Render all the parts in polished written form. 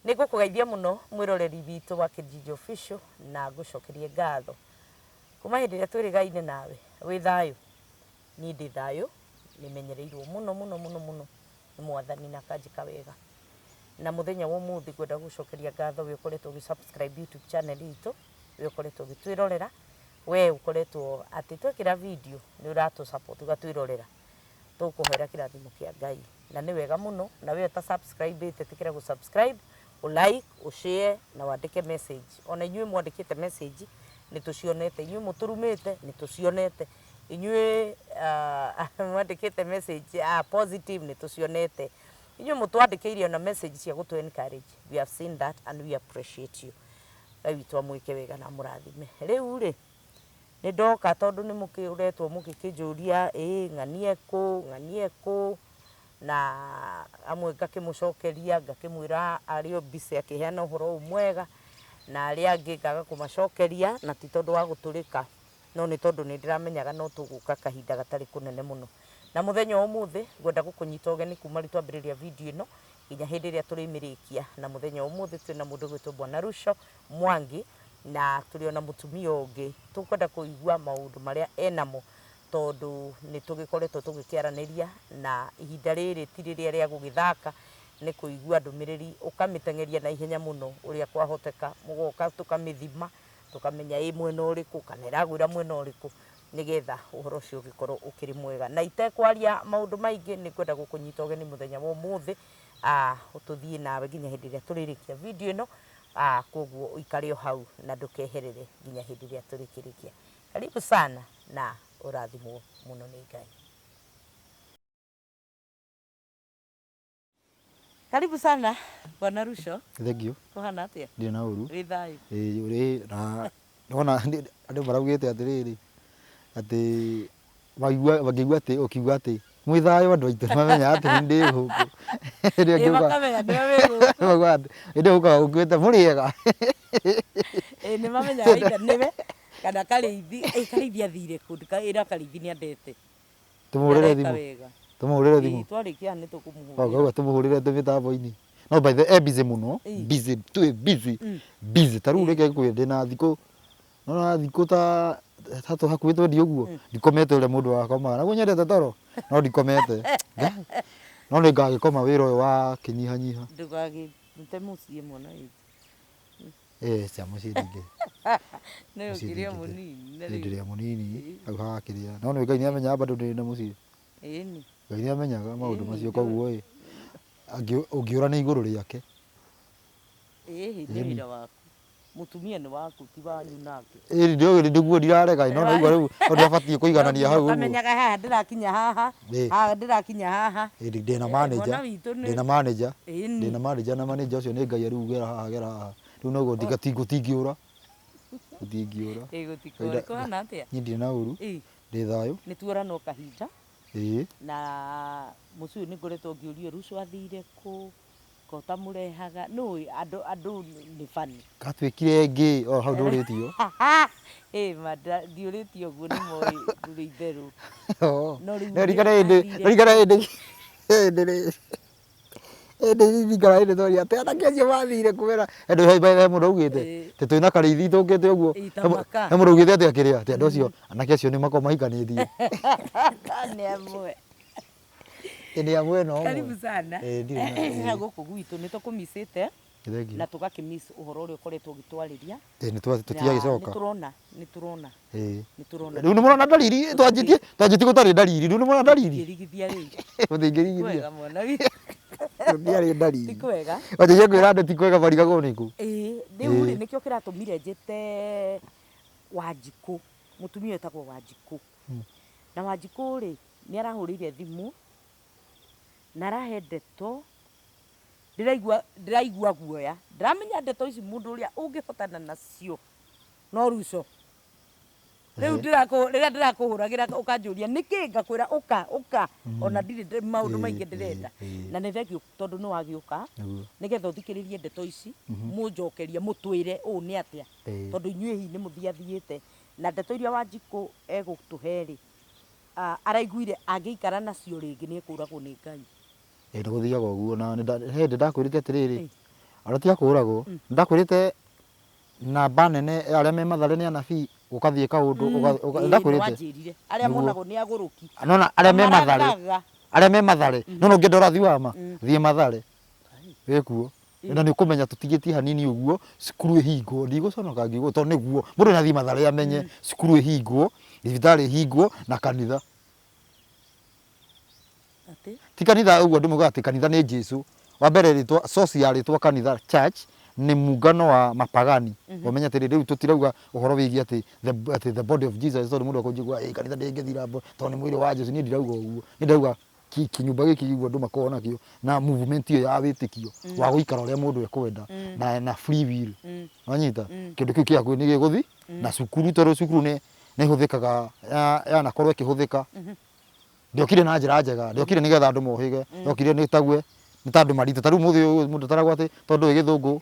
Nĩ ngũkũgeithia mũno mwĩroreri witũ wa Kijiji Official na ngũcokerie ngatho kuma hĩndĩ ĩrĩa twĩrĩgaine nawe. Wĩ thayũ? Niĩ ndĩ thayũ, nĩmenyereirwo mũno mũno mũno mũno nĩ Mwathani na akanjĩka wega. Na mũthenya wa ũmũthĩ ngwenda gũgũcokeria ngatho we ũkoretwo ũgĩ subscribe YouTube channel itũ, we ũkoretwo ũgĩtwĩrorera, we ũkoretwo atĩ twekĩra video nĩ ũratũ support ũgatwĩrorera. Tũkũhoera kĩrathimo kĩa Ngai na nĩ wega mũno. Na we ũta subscribe ĩte ĩtĩkĩra gũ subscribe, ũ like, ũ share na wandĩke message. Ona inyuĩ mwandĩkĩte message nĩ tũcionete, inyuĩ mũtũrumĩte nĩ tũcionete, inyuĩ mwandĩkĩte message positive nĩ tũcionete, inyuĩ mũtwandĩkĩire ona message cia gũtũ encourage, we have seen that and we appreciate you. Ngai witũ amwĩke wega na amũrathime. Rĩu rĩ, Nĩ ndoka tondũ nĩ mũkĩũretwo mũgĩkĩnjũria ĩĩ ng'ania kũ, ng'ania kũ, na amwe ngakĩmũcokeria ngakĩmwĩra arĩ o busy akĩheana ũhoro ũyũ mwega, na arĩa angĩ ngaga kũmacokeria na ti tondũ wa gũtũrĩka, no nĩ tondũ nĩ ndĩramenyaga no tũgũka kahinda gatarĩ kũnene mũno. Na mũthenya wa ũmũthĩ ngwenda gũkũnyita ũgeni kuma rĩu twambĩrĩria video ĩno nginya hĩndĩ ĩrĩa tũrĩmĩrĩkia. Na mũthenya wa ũmũthĩ twĩna mũndũ ũgwĩtwo Bwana Ruco Mwangi, na tũrĩ ona mũtumia ũngĩ tũkwenda kũigua maũndũ marĩa enamo tondũ nĩ tũgĩkoretwo tũgĩkĩaranĩria na ihinda rĩrĩ ti rĩrĩa rĩa gũgĩthaka, nĩ kũigua ndũmĩrĩri ũkamĩteng'eria na ihenya mũno ũrĩa kwahoteka, mũgoka tũkamĩthima tũkamenya ĩ mwena ũrĩkũ kana ĩragwĩra mwena ũrĩkũ nĩgetha ũhoro ũcio ũgĩkorwo ũkĩrĩ mwega. Na itekwaria maũndũ maingĩ nĩ ngwenda gũkũnyita ũgeni mũthenya wa ũmũthĩ, tũthiĩ nawe nginya hĩndĩ ĩrĩa tũrĩrĩkia video ĩno. Koguo ũikare o hau na ndũkeherere nginya hĩndĩ ĩrĩa tũrĩkĩrĩkia. Karibu sana na ũrathimwo mũno nĩ Ngai. Karibu sana Bwana Ruco. Thank you. Kũhana atĩa? Ndirĩ na ũru. Wĩ thayũ? Ĩĩ ũrĩ na ndona andũ maraugĩte atĩrĩrĩ atĩ maigua mangĩigua atĩ ũkiuga atĩ mwĩ thayũ andũ aitũ nĩmamenya atĩ nĩ ndĩ gũkũ. Hĩndĩ ĩyo Ĩĩ ngĩũka makamenya nĩwe wĩ gũkũ. maugaga atĩ hĩndĩ ĩyo ũkaga ũkuĩte mũrĩ ega. Ĩĩ nĩmamenyaga either nĩwe kana Karĩithi. Ĩ Karĩithi athire kũ? Ĩra Karĩithi nĩandete. Tũmũhũrĩre Nĩareka thimũ. wega. Tũmũhũrĩre Ĩĩ thimũ. twarĩkia haha nĩtũkũmũhũrĩra. Ngauga tũmũhũrĩre twĩ mĩtambo-inĩ. No by the e busy mũno, Ĩĩ. busy, twĩ busy, busy. Ta rĩu reke ngwĩre ndĩna thikũ Nĩwona thikũ ta tatũ hakuhĩ twendi ũguo ndikomete ũrĩa mũndũ akomaga. Naguo nyendete toro no ndikomete. No nĩ ngagĩkoma wĩra ũyũ wakĩnyihanyiha. Ndũgagĩte mũciĩ mwana witũ. Ĩĩ cia mũciĩ ndingĩ. Nĩ ũkĩrĩ o mũnini. Ĩĩ ndĩrĩ o mũnini hau hakĩrĩa. No nĩ Ngai nĩ amenyaga bado ndĩrĩ na mũciĩ. Ĩni. Ngai nĩ amenyaga maũndũ macio koguo ĩ, ũngĩũra nĩ igũrũ rĩake. Ĩĩ nĩ wĩra waku. Mũtumia nĩ waku ti wanyu nake. Ĩni ndĩũĩ nĩguo ndirarega no naigua rĩu tondũ abatiĩ kũiganania hau ũguo. Ũkamenyaga haha ndĩrakinya haha, haha ndĩrakinya haha. Ĩni ndĩna manager, ndĩna manager, ndĩna manager na manager ũcio nĩ Ngai rĩu gera haha gera haha. Rĩu noguo gũtingĩũra, gũtingĩũra. Ĩĩ gũtikũra. Kũhana atĩa? Niĩ ndirĩ na ũru, ndĩ thayũ. Nĩ tuoranwo kahinda. Ĩĩ. Na mũciĩ ũyũ nĩ ngoretwo ngĩũrio Ruco athire kũ? Ko ũtamũrehaga nũĩ andũ andũ nĩ funny. Gatuĩkire ngĩ o hau ndũrĩtio. Ĩ ma ndiũrĩtio ũguo nĩ moĩ ndũrĩ itherũ. No rĩu Nĩririkana hĩndĩ nĩririkana hĩndĩ hĩndĩ hĩndĩ ririkana hĩndĩ twaria atĩ anake acio mathire kũmera andũ he he mũndũ augĩte atĩ twĩna karĩithi tũkĩte ũguo he mũndũ augĩte atĩ akĩrĩa atĩ andũ acio anake acio nĩ makoragwo mahikanĩtie. Nĩ amwe. Ĩ nĩ amwe na ũmwe. Karibu sana. Ĩ ndirĩ na ĩ. Gũkũ gwitũ nĩ tũkũmicĩte Thank you. na tũgakĩmiss ũhoro ũrĩa ũkoretwo ũgĩtwarĩria. Ĩ nĩ tũtiagĩcoka. Nĩ tũrona, nĩ tũrona. Ĩ. Nĩ tũrona. Rĩu nĩ mũrona ndariri twanjĩtie twanjĩtie gũtarĩ ndariri rĩu nĩ mũrona ndariri. Tũtingĩrigithia rĩu. Mũtingĩrigithia. Kwega mwana witũ. Gũtiarĩ ndariri. Ti kwega. Wanjĩtie kwĩra andũ ti kwega marigagwo nĩkũ. Ĩ rĩu rĩ nĩkĩo kĩratũmire njĩte Wanjikũ, mũtumia wĩtagwo Wanjikũ. Na Wanjikũ rĩ, nĩ arahũrĩire thimũ na arahe ndeto ndĩraigua ndĩraigua guoya. Ndĩramenya ndeto ici mũndũ ũrĩa ũngĩhotana nacio no Ruco. Rĩu rĩrĩa ndĩrakũhũragĩra ũkanjũria nĩkĩ ngakwĩra ũka ũka ona ndirĩ maũndũ maingĩ ndĩrenda. Na nĩ thengiũ tondũ nĩ wagĩũka nĩgetha ũthikĩrĩrie ndeto ici mũnjokerie mũtwĩre ũũ nĩ atĩa. Tondũ inyuĩ hihi nĩ mũthiathiĩte. Na ndeto iria Wanjikũ egũtũhe rĩ, araiguire angĩikara nacio rĩngĩ nĩ ekũragwo nĩ Ngai. Ĩĩ nĩ gũthiaga ũguo na he hĩndĩ ndakwĩrĩte atĩrĩrĩ, Ona ti a kũragwo. Ndakwĩrĩte namba nene ya arĩa me Mathare nĩ anabii, gũkathiĩ kaũndũ, Ĩĩ, ndakwĩrĩte. nĩwanjĩrire. Arĩa Nĩguo. monagwo nĩ agũrũki. Nona arĩa me Mathare, Marangaga. arĩa me Mathare, nona ũngĩenda ũrathi wa ma, thiĩ Mathare. Wĩkuo. Na nĩ ũkũmenya tũtigĩtie hanini ũguo, cukuru ĩhingwo, ndigũconoka ngiuga ũguo tondũ nĩguo, mũndũ nĩ athiĩ Mathare amenye cukuru ĩhingwo, thibitarĩ ĩhingwo na kanitha. Atĩ? Ti kanitha ũguo andũ maugaga atĩ kanitha nĩ Jesu. Wa mbere rĩtwa, source ya rĩtwa kanitha, church, nĩ muungano wa mapagani. Ũmenye atĩrĩ, rĩu tũtirauga ũhoro wĩgiĩ atĩ the, atĩ the body of Jesus tondũ mũndũ akũnjigua ĩ kanitha ndĩngĩthira tondũ nĩ mwĩrĩ wa Jesu. Niĩ ndirauga ũguo. Niĩ ndĩrauga kĩnyũmba gĩkĩ ũguo andũ makoragwo nakĩo na movement ĩyo ya wĩtĩkio wa gũikara ũrĩa mũndũ ekwenda na free will. Wanyita? Kĩndũ kĩu kĩ hakuhĩ nĩ gĩgũthi na cukuru tondũ cukuru nĩ ĩhũthĩkaga yanakorwo ĩkĩhũthĩka. Ndĩokire na njĩra njega, ndĩokire nĩgetha andũ mohĩge, yokire nĩ tague, nĩ ta andũ maritũ. Ta rĩu ũmũthĩ ũyũ mũndũ ataragwo atĩ tondũ ndũĩ gĩthũngũ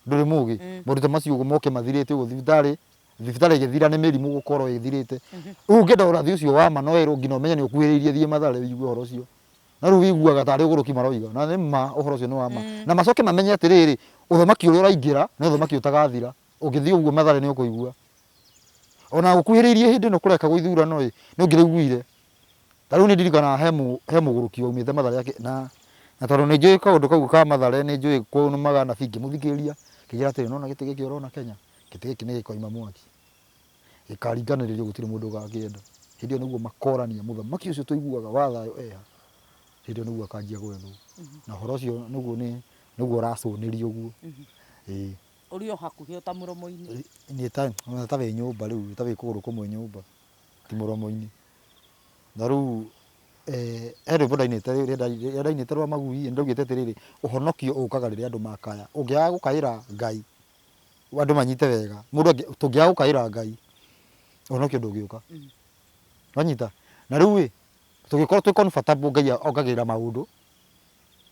ndũrĩ mũgĩ. Moritũ macio ũguo moke mathirĩte ũguo thibitarĩ, thibitarĩ ĩgĩthira nĩ mĩrimũ gũkorwo ĩthirĩte. Rĩu ũngĩenda ũrathi ũcio wa ma no werwo nginya ũmenye nĩ ũkuhĩrĩirie thiĩ Mathare ũigue ũhoro ũcio. Na rĩu ũiguaga tarĩ ũgũrũki maroiga, na nĩ ma ũhoro ũcio nĩ wa ma. Na macoke mamenye atĩrĩrĩ, ũthamaki ũrĩa ũraingĩra nĩ ũthamaki ũtagathira. Ũngĩthiĩ ũguo Mathare nĩ ũkũigua. Ona gũkuhĩrĩirie hĩndĩ ĩno kũrekagwo ithurano ĩ, nĩ ũngĩraiguire. Ta rĩu nĩ ndirikanaga he mũgũrũki waumĩte Mathare na tondũ nĩ njũĩ kaũndũ kau ka Mathare nĩ njũĩ kũmaga anabii ngĩmũthikĩrĩria, ngĩnjĩra atĩrĩ, nĩ wona gĩtĩ gĩkĩ ũrona Kenya, gĩtĩ gĩkĩ nĩ gĩkoima mwaki. Gĩkaringanĩrĩrio gũtirĩ mũndũ ũgakĩenda. Hĩndĩ ĩyo nĩguo makorania mũthamaki ũcio tũiguaga wa thayũ eha, hĩndĩ ĩyo nĩguo akanjia gwethwo. Na ũhoro ũcio nĩguo nĩguo ũracũnĩrio ũguo. Ĩĩ. Ũrĩ o hakuhĩ o ta mũromo-inĩ. Nĩ ta wĩ nyũmba rĩu, ta wĩ kũgũrũ kũmwe nyũmba, ti mũromo-inĩ. Na rĩu he rwĩmbo ndainĩte rĩrĩa ndainĩte rwa magui nĩ ndaugĩte atĩrĩrĩ, ũhonokio ũkaga rĩrĩa andũ makaya. Ũngĩaga gũkaĩra Ngai, andũ manyite wega, mũndũ tũngĩaga gũkaĩra Ngai, ũhonokio ndũngĩũka. Wanyita? Na rĩu ĩ, tũngĩkorwo twĩ comfortable Ngai ongagĩrĩra maũndũ,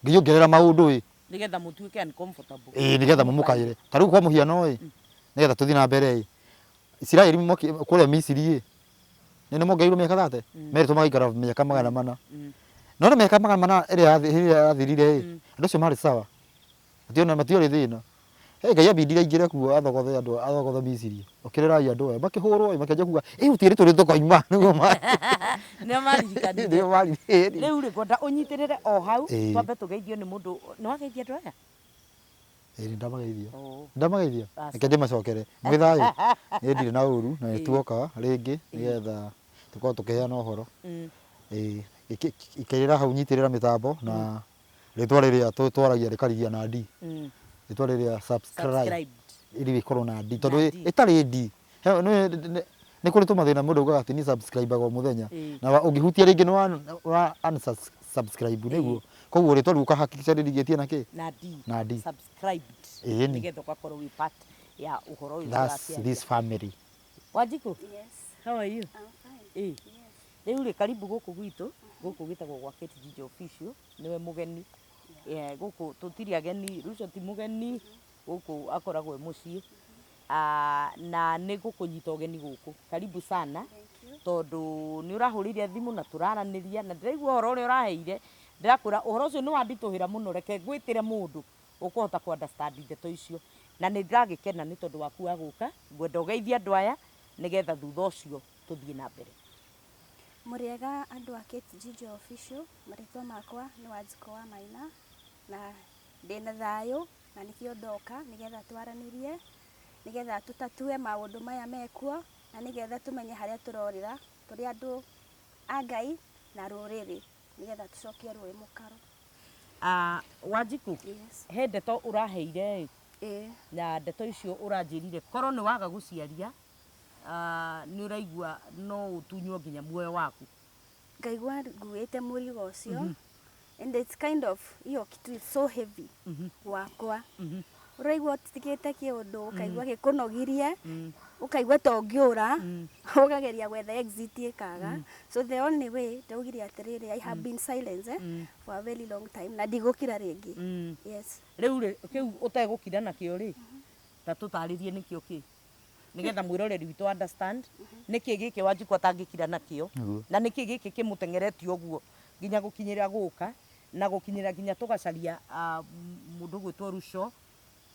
Ngai ongerera maũndũ ĩ. Nĩgetha mũtuĩke uncomfortable. Ĩĩ nĩgetha mũmũkaĩre. Ta rĩu kwa mũhiano ĩ, nĩgetha tũthiĩ na mbere ĩ, Isiraeli kũrĩa Misiri ĩ, nĩ mongereirwo mĩaka thate? Merĩtwo magaikara mĩaka 400. No nĩ mĩaka 400 ĩrĩa yathirire ĩ, andũ acio marĩ sawa. Matiarĩ thĩna. Hey, Ngai ambindire aingĩre kuo athogothe andũ athogothe Misiri. Ũkĩrĩrai andũ aya. Makĩhũrwo ĩ, makĩanjia kuga, ĩ gũtirĩ tũrĩ tũkoima. Nĩguo Nĩo maririkanire. Nĩo maririkanire. Rĩu rĩ, ngwenda ũnyitĩrĩre o hau, twambe tũgeithio nĩ mũndũ, nĩ wageithia andũ aya? Ĩĩ nĩ ndamageithia. Ndamageithia? Reke ndĩmacokere. Mwĩ thayũ? Niĩ ndirĩ na ũru na nĩ tuoka rĩngĩ nĩgetha tũkorwo tũkĩheana ũhoro. Ĩĩ, ikarĩra hau nyitĩrĩra mĩtambo na rĩtwa rĩrĩa twaragia rĩkarigia na D. Rĩtwa rĩrĩa subscribe rĩu ĩkorwo na D tondũ ĩtarĩ D nĩ kũrĩ tũmathĩna mũndũ augaga atĩ niĩ subscribe aga o mũthenya na ũngĩhutia rĩngĩ nĩ wa unsubscribe nĩguo. Koguo rĩtwa rĩu ũkahakikisha rĩrigĩtie na kĩ? Na D. Na D. Subscribed. Ĩni. Nĩgetha ũgakorwo wĩ part ya ũhoro ũyũ That's tũrakĩaria. this family. Wanjikũ? Yes. How are you? I'm fine. Ĩ. Yes. Rĩu rĩ karibu gũkũ gwitũ, gũkũ gwĩtagwo gwa Kate Ginger Official, nĩwe mũgeni. Eh, gũkũ tũtirĩ ageni, Ruco ti mũgeni, gũkũ akoragwo e mũciĩ. Ah, na nĩ gũkũnyita ũgeni gũkũ. Karibu sana. Tondũ nĩ ũrahũrĩire thimũ na tũraranĩria na ndĩraigua ũhoro ũrĩa ũraheire, ndĩrakwĩra ũhoro ũcio nĩ wanditũhĩra mũno, reke ngwĩtĩre mũndũ ũkũhota kũ understand ndeto icio. Na nĩ ndĩragĩkena nĩ tondũ waku wa gũka, ngwenda ũgeithie andũ aya nĩgetha thutha ũcio tũthiĩ na mbere. Mũrĩega andũ a Kate Ginger Official, marĩtwa makwa nĩ Wanjikũ wa Maina na ndĩna thayũ na nĩkĩo ndoka nĩgetha twaranĩrie, nĩgetha tũtatue maũndũ maya mekuo na nĩgetha tũmenye harĩa tũrorĩra tũrĩ andũ a Ngai na rũrĩrĩ nĩgetha tũcokie rũĩ mũkaro. Ah, Wanjikũ, Yes. he ndeto ũraheire ĩ, Ĩĩ. na ndeto icio ũranjĩrire korwo nĩ waga gũciaria ah, nĩ ũraigua no ũtunywo nginya muoyo waku. Ngaigua nguĩte mũrigo ũcio and it's kind of hiyo kitu is so heavy gwakwa. Ũraigua ũtitigĩte kĩũndũ ũkaigua gĩkũnogirie ũkaigua ta ũngĩũra ũkageria gwetha exit ĩkaga. So the only way ndaugire atĩrĩrĩ I have been silent for a very long time na ndigũkira rĩngĩ. Yes. Rĩu rĩ, kĩu ũtegũkira nakĩo rĩ, ta tũtarĩrie nĩkĩo kĩ nĩgetha mwĩroreri witũ understand nĩkĩ gĩkĩ Wanjikũ atangĩkira nakĩo na nĩkĩ gĩkĩ kĩmũteng'eretie ũguo nginya gũkinyĩra gũka na gũkinyĩra nginya tũgacaria mũndũ ũgwĩtwo Ruco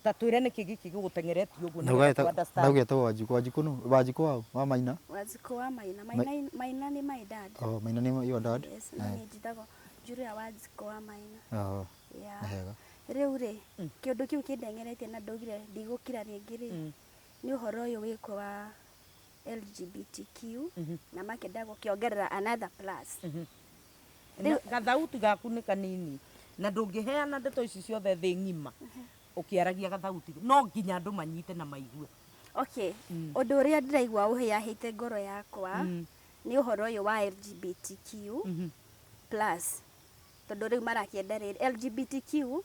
Ta twĩre nĩkĩ gĩkĩ gĩgũteng'eretie ũguo Na nĩgetha ũgaeta tũ na understand. ũgetwo Wanjikũ. Wanjikũ nũ? Wanjikũ waũ? Wa Maina? Wanjikũ wa Maina. Maina, Maina nĩ my dad. Oh, Maina nĩ your dad? Yes, no niĩ njĩtagwo Julia Wanjikũ wa Maina. Oh, Yeah. nĩ hega. Rĩu rĩ, kĩũndũ kĩu kĩndengeretie na ndaugire ndigũkira rĩngĩ rĩ, nĩ ũhoro ũyũ wĩkuo wa LGBTQ na makĩenda gũkĩongerera another plus. Na gathauti gaku nĩ kanini na ndũngĩheana ndeto ici ciothe thĩ ng'ima ũkĩaragia gathauti, no nginya andũ manyite na maigue. Okay, ũndũ ũrĩa ndĩraigua ũhĩahĩte ngoro yakwa nĩ ũhoro ũyũ wa LGBTQ plus, tondũ rĩu marakĩenda rĩrĩ LGBTQ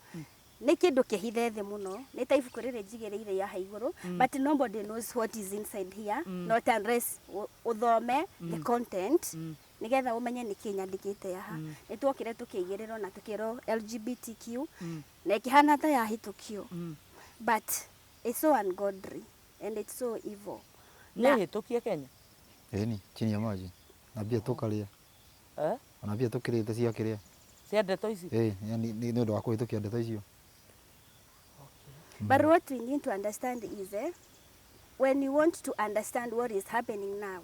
nĩ kĩndũ kĩhithe thĩ mũno, nĩ ta ibuku rĩrĩ njigĩrĩire haha igũrũ, but nobody knows what is inside here, not unless ũthome the content nĩgetha ũmenye nĩkĩ nyandĩkĩte haha. Nĩ tuokire tũkĩigĩrĩrwo na tũkĩrwo LGBTQ na ĩkĩhana ta yahĩtũkio, but it's so ungodly and it's so evil. Nĩ hĩtũkie Kenya? Ĩni, chini ya maji. Na mbia tũkarĩa. Eh? Ona mbia tũkĩrĩte cia kĩrĩa. Cia ndeto ici? Ĩĩ, yani nĩ ũndũ wa kũhĩtũkia ndeto icio. But what we need to understand is when you want to understand what is happening now,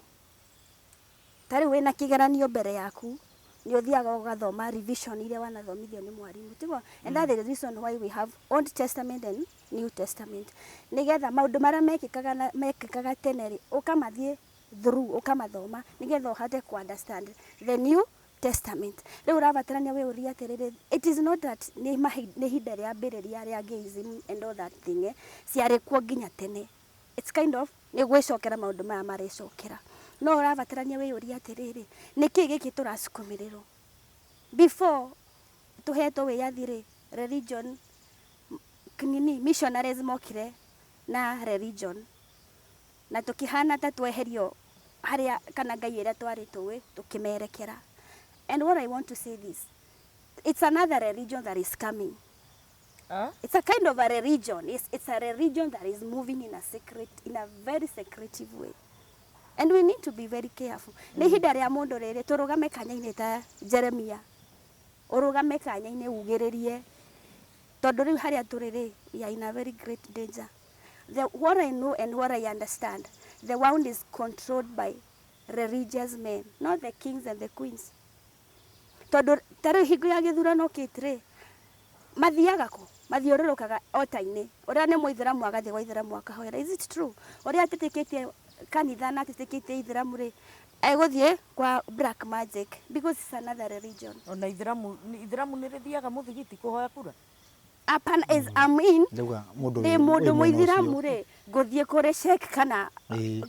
ta rĩu wĩna kĩgeranio mbere yaku, nĩ ũthiaga ũgathoma revision iria wanathomithio nĩ mwarimũ, tiguo? And that is the reason why we have Old Testament and New Testament, nĩgetha maũndũ marĩa mekĩkaga na mekĩkaga tene rĩ, ũkamathiĩ through ũkamathoma nĩgetha ũhote ku understand the New Testament. Rĩu ũrabatarania wĩyũrie atĩrĩrĩ, it is not that nĩ nĩ ihinda rĩambĩrĩria rĩa gayism and all that thing, ciarĩ kuo nginya tene. It's kind of nĩ gwĩcokera maũndũ maya marecokera, no ũrabatarania wĩyũrie atĩrĩrĩ, nĩkĩ gĩkĩ tũracukumĩrĩrwo? Before tũhetwo wĩyathi rĩ, religion nini, missionaries mokire na religion na tũkĩhana ta tweherio harĩa kana Ngai ĩrĩa twarĩ tũĩ tũkĩmerekera. And what I want to say this, it's another religion that is coming. Ah? It's a kind of a religion. It's a religion that is moving in a secret, in a very secretive way. And we need to be very careful. Nĩ ihinda rĩa mũndũ rĩrĩ tũrũgame kanya-inĩ ta Jeremia. Ũrũgame kanya-inĩ ugĩrĩrie. Tondũ rĩu harĩa tũrĩ rĩ, we are in a very great danger. What I know and what I understand, the world is controlled by religious men, not the kings and the queens. Tondũ ta rĩu hingo ya gĩthurano kĩtĩ rĩ, mathiaga kũ? Mathiũrũrũkaga ota-inĩ. Ũrĩa nĩ mũithĩramu agathiĩ gwa ithĩramu akahoera. Is it true? Ũrĩa atetĩkĩtie kanitha na atetĩkĩtie ithĩramu rĩ, egũthiĩ kwa black magic because it's another religion. Ona ithĩramu, ithĩramu nĩ rĩthiaga mũthigiti kũhoya kura? Hapana, as I'm in, Ndauga mũndũ ndĩ wĩ mũndũ wĩ mwena ũcio. mũithĩramu rĩ, ngũthiĩ kũrĩ sheikh kana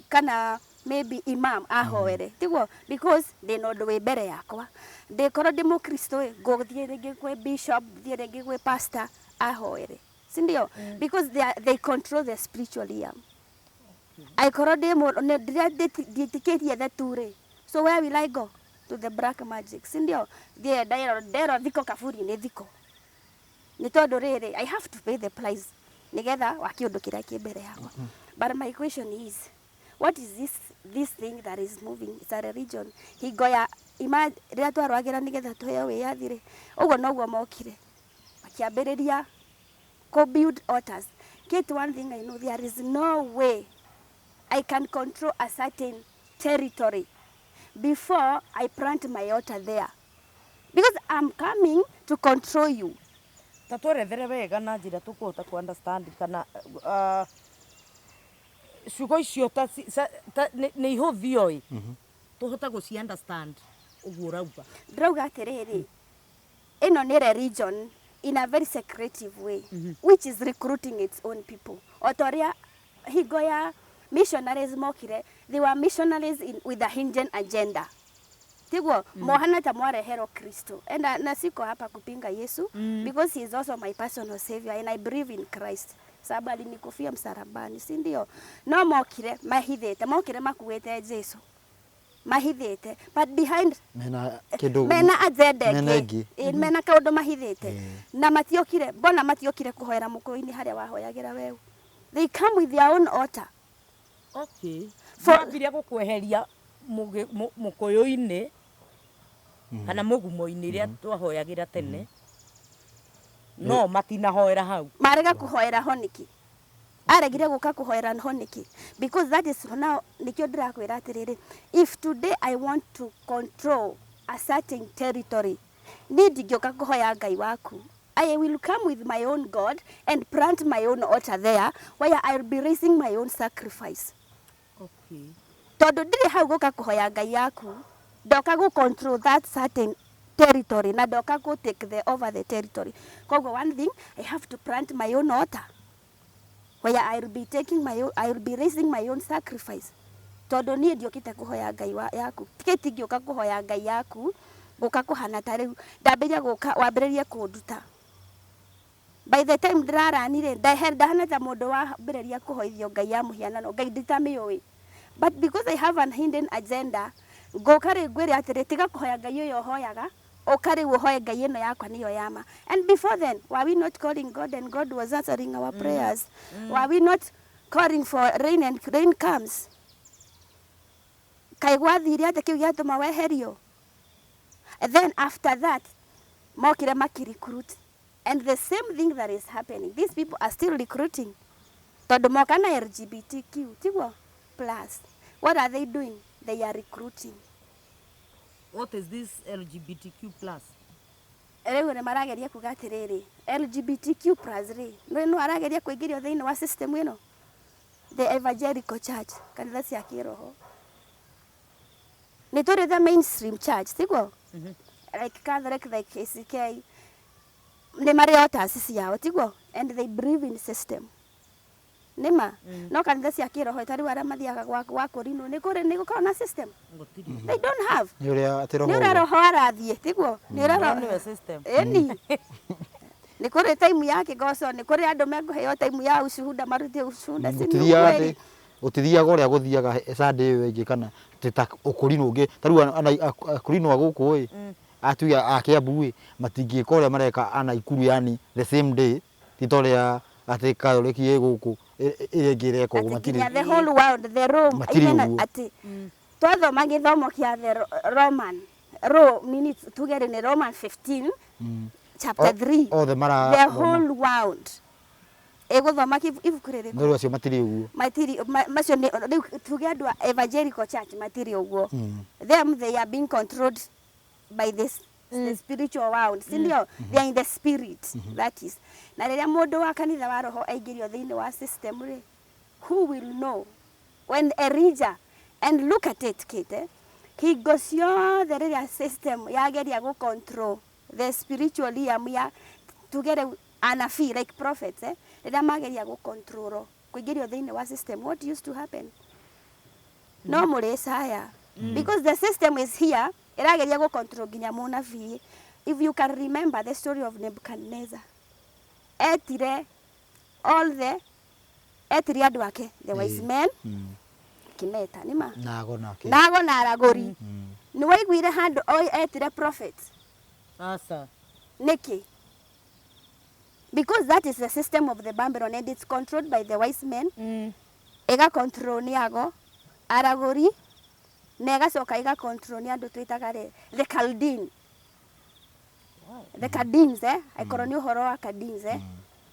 kana maybe imam ahoere, tiguo? Because ndĩna ũndũ wĩ mbere yakwa. Ndĩkorwo ndĩ mũkristo ĩ, ngũthiĩ rĩngĩ kwĩ bishop, thiĩ rĩngĩ gwĩ pastor ahoere, si ndio? Because they control the spiritual realm. Angĩkorwo ndĩ mũndũ ndiĩtĩkĩtie the two rĩ, so where will I go? To the black magic, si ndio? Thiĩ nderwo nderwo thiko kaburi nĩ thiko, nĩ tondũ rĩrĩ, I have to pay the price nĩgetha wa kĩũndũ kĩrĩa kĩ mbere yakwa. But my question is, what is this thing that is moving? It's a religion. Hingo ya ima rĩrĩa twarwagĩra nĩgetha tũheo wĩyathi rĩ, ũguo noguo mokire makĩambĩrĩria kũ build altars. Kate, one thing I know, there is no way I can control a certain territory before I plant my altar there, because I'm coming to control you. Ta twerethere wega na njĩra tũkũhota ku understand kana ciugo icio ta nĩ ihũthio ĩ tũhote gũci understand ũguo ũrauga. Ndĩrauga atĩrĩrĩ, ĩno nĩ religion in a very secretive way which is recruiting its own people. O ta ũrĩa hingo ya missionaries mokire, they were missionaries with a hidden agenda, tiguo? Mohana ta mwareherwo Kristo. And na siko hapa kupinga Yesu because he is also my personal savior and I believe in Christ, sababu alinikufia msalabani, si ndio? No mokire mahithĩte, mokire makuĩte Jesu mahithĩte, but behind Mena kĩndũ mena agenda mena ĩngĩ. Ĩngĩ. Ĩ, mena kaũndũ mahithĩte. Na matiokire, mbona matiokire kũhoera mũkũyũ-inĩ harĩa wahoyagĩra weũ? They come with their own altar. Okay, mambire gũkweheria mũkũyũ-inĩ kana mũgumo-inĩ ĩrĩa twahoyagĩra tene, no matinahoera hau. Marega kũhoera ho nĩkĩ? Aregire gũka kũhoera ho nĩkĩ? Because that is now nĩkĩo ndĩrakwĩra atĩrĩrĩ, if today I want to control a certain territory, niĩ ndingĩũka kũhoya Ngai waku. I will come with my own God and plant my own altar there where I will be raising my own sacrifice. Tondũ ndirĩ hau gũka kũhoya Ngai yaku, ndoka gũ control that certain territory na ndoka gũ take the over the territory. Koguo one thing, I have to plant my own altar where I will be taking my own, I will be raising my own sacrifice. Tondũ niĩ ndiũkĩte kũhoya Ngai wa, yaku. Tikĩ ingĩũka kũhoya Ngai yaku, ngũka kũhana ta rĩu ndambĩrĩria gũka wambĩrĩrie kũnduta. By the time ndĩrarani rĩ, ndahana ta mũndũ wambĩrĩria kũhoithio Ngai ya mũhianano, Ngai nditamĩũĩ. But because I have an hidden agenda, ngũka rĩu ngwĩre atĩrĩ, tiga kũhoya Ngai ũyũ ũhoyaga, ũka rĩu ũhoe Ngai ĩno yakwa nĩyo ya ma. And before then, were we not calling God and God was answering our prayers? Were we not calling for rain and rain comes? Kaĩ gwathire atĩa kĩu gĩatũma weherio? And then after that, mokire makĩrecruit. And the same thing that is happening, these people are still recruiting. Tondũ moka na LGBTQ, tiguo? Plus. What are they doing? They are recruiting. What is this LGBTQ plus? Rĩu nĩ marageria kuga atĩrĩrĩ, LGBTQ plus rĩ, nĩ no arageria kũingĩrio thĩinĩ wa system ĩno? The evangelical church, kanitha cia kĩroho. Nĩ tũrĩ the mainstream church, tiguo? Like Catholic, like ACK, nĩ marĩ altars ciao, tiguo? And they believe in system. Nĩma? No kanitha cia kĩroho ta rĩu arĩa mathiaga gwa kũrinwo, nĩ kũrĩ nĩ gũkoragwo na system? Gũtirĩ. They don't have. Nĩ ũrĩa atĩ roho Nĩ ũrĩa roho arathiĩ, tiguo? Nĩ ũrĩa No roho nĩwe system. Ĩni. Nĩ kũrĩ time ya kĩgoco, nĩ kũrĩ andũ mekũheo time ya ushuhuda, marute ushuhuda, si nĩ Gũtithiaga ukweli? atĩ gũtithiaga ũrĩa gũthiaga Sunday ĩyo ĩngĩ kana atĩ ta ũkũrinwo ũngĩ ta rĩu akũrinwo a gũkũ ĩ atuge a Kiambu ĩ matingĩka ũrĩa mareka a Naikuru yani the same day ti ta ũrĩa atĩ Catholic ĩ gũkũ ĩrĩa ĩngĩ ĩreka ũguo Atĩ matirĩ nginya the whole world, the Rome, Matirĩ even ũguo. atĩ twathoma gĩthomo kĩa the Roman, nini tuge rĩ nĩ Roman 15 chapter 3, othe mara the whole world ĩgũthoma ibuku rĩrĩkũ? No rĩu acio matirĩ ũguo. Matirĩ macio nĩ rĩu tuge andũ a evangelical church matirĩ ũguo. Them, they are being controlled by this the spiritual world, si ndio? They are in the spirit, that is. Na rĩrĩa mũndũ wa kanitha wa roho aingĩrio thĩinĩ wa system rĩ, who will know when Elijah, and look at it, Kate, eh? Hingo ciothe rĩrĩa system yageria gũ control the spiritual realm ya tuge rĩu anabii like prophets, eh? Rĩrĩa mageria gũ control kũingĩrio thĩinĩ wa system, what used to happen? No mũrĩcaya, because the system is here ĩrageria gũ control nginya mũnabii. If you can remember the story of Nebuchadnezzar, etire all the etire andũ ake, the wise men, kĩmeta nĩma Nago nake nago na aragũri. Nĩ waiguire handũ etire prophet? Aca. Nĩkĩ? Because that is the system of the Babylon and it's controlled by the wise men. Ĩga control nĩ ago aragũri na ĩgacoka ĩga control nĩ andũ twĩtaga rĩ the Chaldean, the Chaldeans, eh, aikorwo nĩ ũhoro wa Chaldeans, eh,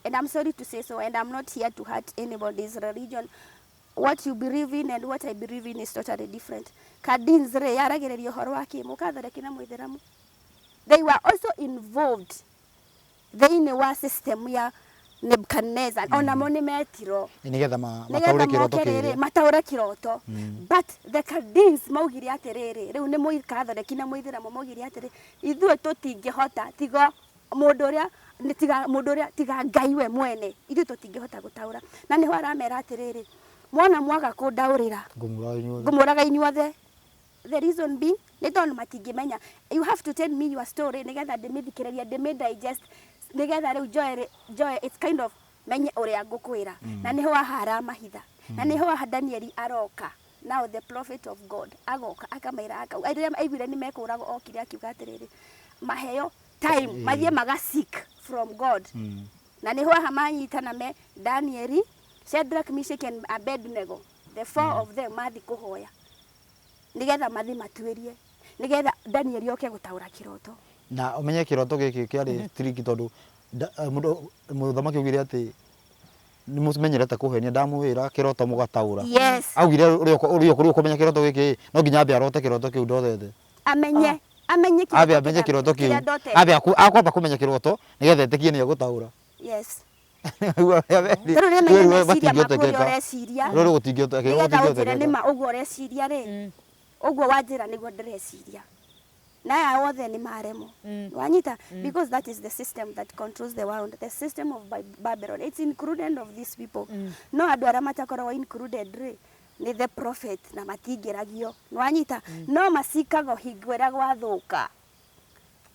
and I'm sorry to say so, and I'm not here to hurt anybody's religion. What you believe in and what I believe in is totally different. Chaldeans rĩ yaragĩrĩria ũhoro wa kĩ? Mũkatholeki na mũithĩramu, they were also involved thĩinĩ wa system ya Nebuchadnezzar. Onamo nĩ metirwo nĩgetha nĩgetha mataũre kĩroto moke rĩrĩ kĩrĩa mataũre kĩroto. But the Chaldeans maugire atĩrĩrĩ, rĩu nĩ mũkatholeki na mũithĩramu, maugire atĩrĩ, ithuĩ tũtingĩhota tiga mũndũ ũrĩa nĩ tiga mũndũ ũrĩa tiga Ngai we mwene, ithuĩ tũtingĩhota gũtaũra. Na nĩho aramera atĩrĩrĩ, mwona mwaga kũndaũrĩra, ngũmũraga inyuothe. Ngũmũraga inyuothe. The reason being nĩ tondũ matingĩmenya. You have to tell me your story nĩgetha ndĩmĩthikĩrĩrie, ndĩmĩ digest, nĩgetha rĩu njoe njoe it's kind of menye ũrĩa ngũkwĩra. Na nĩho haha aramahitha, na nĩho haha Danieli aroka. Now the prophet of God agoka akamera rĩrĩa aiguire nĩ mekũragwo, okire akiuga atĩrĩrĩ, maheo time mathiĩ maga seek from God. Na nĩho haha manyitana me Danieli, Shadrach, Meshach and Abednego, the four of them, mathi kũhoya nĩgetha mathi matuĩrie nĩgetha Danieli oke gũtaũra kĩroto. Na ũmenye kĩroto gĩkĩ kĩarĩ tricky tondũ mũndũ mũthamaki augire atĩ Nĩ mũmenyerete kũhenia ndamwĩra kĩroto mũgataũra. Yes. Augire ũrĩa ũrĩa ũrĩa ũkũmenya kĩroto gĩkĩ no nginya ambe arote kĩroto kĩu ndotete. Amenye amenye kĩroto Ambe amenye kĩrĩa- kĩroto kĩu. kĩrĩa ndotete. Ambe akwamba kũmenya kĩroto nĩgetha etĩkie nĩ egũtaũra. Yes. Rĩu arĩa merĩ- Rĩu nĩ rĩu menye meciria maku ũrĩa matingĩhotekeka. ũreciria. Rĩu gũtingĩhoteka. Nĩgetha ũnjĩre gũtingĩhotekeka. nĩma ũguo ũreciria rĩ, ũguo wanjĩra nĩguo ndĩreciria. Na aya othe nĩ maremwo. Wanyita? Because that is the system that controls the world, the system of Babylon. It's included of these people. No andũ arĩa matakoragwo included rĩ, nĩ the prophet na matingĩragio. Wanyita? No macikagwo hingo ĩrĩa gwathũka.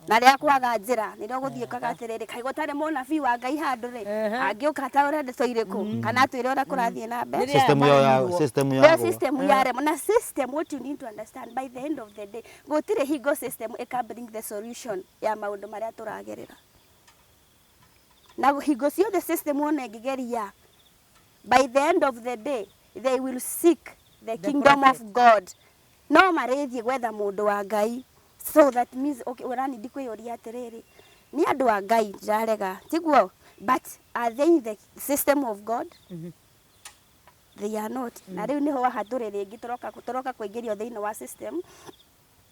Na rĩrĩa kwaga njĩra nĩrĩo gũthiĩ ũkaga atĩrĩrĩ, kaĩ gũtarĩ mũnabii wa Ngai handũ rĩ, angĩũka ataũre ndeto irĩkũ, kana atwĩre ũrĩa kũrathiĩ na mbere. Rĩrĩa System yao ya maremirwo. system Nĩyo ya system yaremwo. Na system, what you need to understand, by the end of the day, gũtirĩ hingo system ĩka bring the solution ya maũndũ marĩa tũragerera. Na hingo ciothe system ona ĩngĩgeria, by the end of the day, they will seek the The kingdom of prophet. God. No marĩthiĩ gwetha mũndũ wa Ngai. So that means, okay, ũranindi kwĩyũria atĩrĩrĩ, nĩ andũ a Ngai ndirarega, tiguo? But are they in the system of God? They are not. Na rĩu nĩho haha tũrĩ rĩngĩ tũroka kũingĩrio thĩinĩ wa system,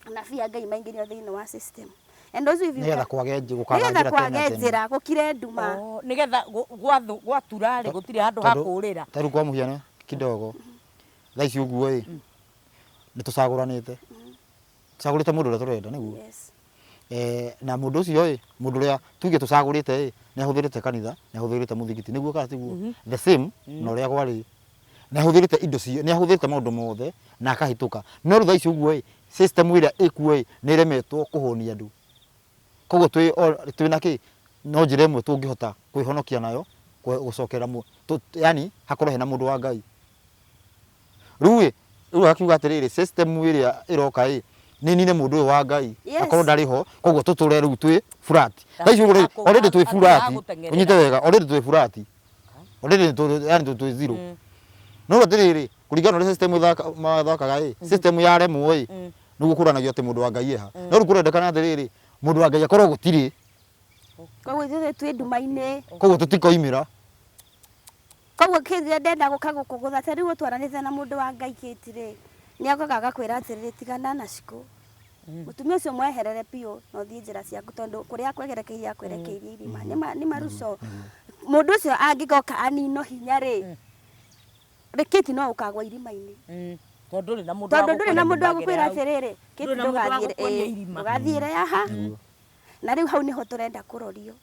anabii a Ngai maingĩrio thĩinĩ wa system. And also if you Nĩgetha can- kwage gũkaga nĩgetha njĩra tene na kwage tene. njĩra gũkire nduma. Oh, nĩgetha gwatura rĩ gũtirĩ handũ ha Tondũ- kũũrĩra. Ta rĩu kwa mũhiano kidogo thaa ici ũguo ĩ nĩ tũcagũranĩte tũcagũrĩte mũndũ ũrĩa tũrenda nĩguo. Yes. Na mũndũ ũcio ĩ mũndũ ũrĩa tuge tũcagũrĩte ĩ nĩ ahũthĩrĩte kanitha nĩ ahũthĩrĩte mũthigiti nĩguo kana tiguo? The same na ũrĩa kwarĩ nĩ ahũthĩrĩte indo cio nĩ ahũthĩrĩte maũndũ mothe na akahĩtũka no rĩu thaa ici ũguo ĩ system ĩrĩa ĩkuo ĩ nĩ ĩremetwo kũhũnia andũ koguo twĩ na kĩ no njĩra ĩmwe tũngĩhota kwĩhonokia nayo gũcokera yani hakorwo hena mũndũ wa Ngai. Rĩu ĩ rĩu akiuga atĩrĩrĩ system ĩrĩa ĩroka ĩ nĩ nine mũndũ ũyũ wa Ngai Yes. akorwo ndarĩ ho koguo tũtũre rĩu twĩ flat. Thaa ici ũguo rĩ, already twĩ flat ũnyite wega already twĩ flat already yani twĩ zero. No atĩrĩrĩ kũringana na ũrĩa system mathakaga ĩ system yaremwo ĩ nĩguo kũranagio atĩ mũndũ wa Ngai eha. No rĩu kũrendekana atĩrĩrĩ mũndũ wa Ngai akorwo gũtirĩ. Koguo ithuĩ twĩ nduma-inĩ. Koguo tũtikoimĩra. Koguo kĩrĩa ndenda gũka gũkũgũtha ta rĩu ũtwaranĩte na mũndũ wa Ngai Kate rĩ, nĩ okaga agakwĩra atĩrĩrĩ tigana na Shiko. Mũtumia ũcio mweherere biũ na ũthiĩ njĩra ciaku tondũ kũrĩa akwegerekeirie akwerekeirie irima. Nĩ maruco. Mũndũ ũcio angĩgoka aninwo hinya rĩ, Kate no ũkagwa irima-inĩ. Tondũ ndũrĩ na mũndũ wa Tondũ ndũrĩ na mũndũ wa gũkwĩra gũkũrutagĩra hau. atĩrĩrĩ, Kate Ndũrĩ na mũndũ wa gũkuonia irima. ndũgathiĩre haha. Na rĩu hau nĩho tũrenda kũrorio.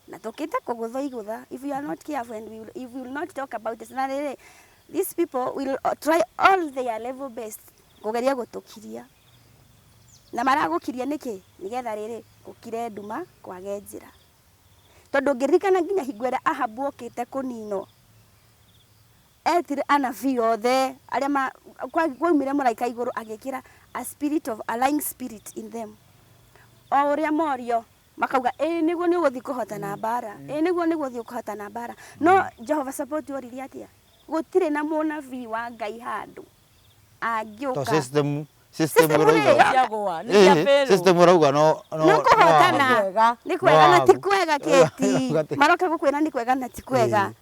Na tũkĩte kũgũthwo igũtha. If you are not careful and if we will not talk about this. Na rĩrĩ, these people will try all their level best kũgeria gũtũkiria. Na maragũkiria nĩkĩ? Nĩgetha rĩrĩ, gũkire nduma, kwage njĩra. Tondũ ngĩririkana nginya hingo ĩrĩa Ahabu okĩte kũninwo, etire anabii othe arĩa kwaumire mũraika igũrũ agĩkĩra a spirit of a lying spirit in them. O ũrĩa morio makauga ĩĩ nĩguo nĩ ũgũthiĩ kũhotana mbara, ĩĩ nĩguo nĩ ũgũthiĩ kũhotana mbara. No Jehova support oririe atĩa? Gũtirĩ na mũnabii wa Ngai handũ angĩũka. To system ĩrauga. Ciagũa, nĩ cia fail. System ĩrauga no no Nĩ kũhotana. no Kwega. Nĩ kwega na ti no kwega Kate. Maroka gũkwĩra nĩ kwega na ti kwega.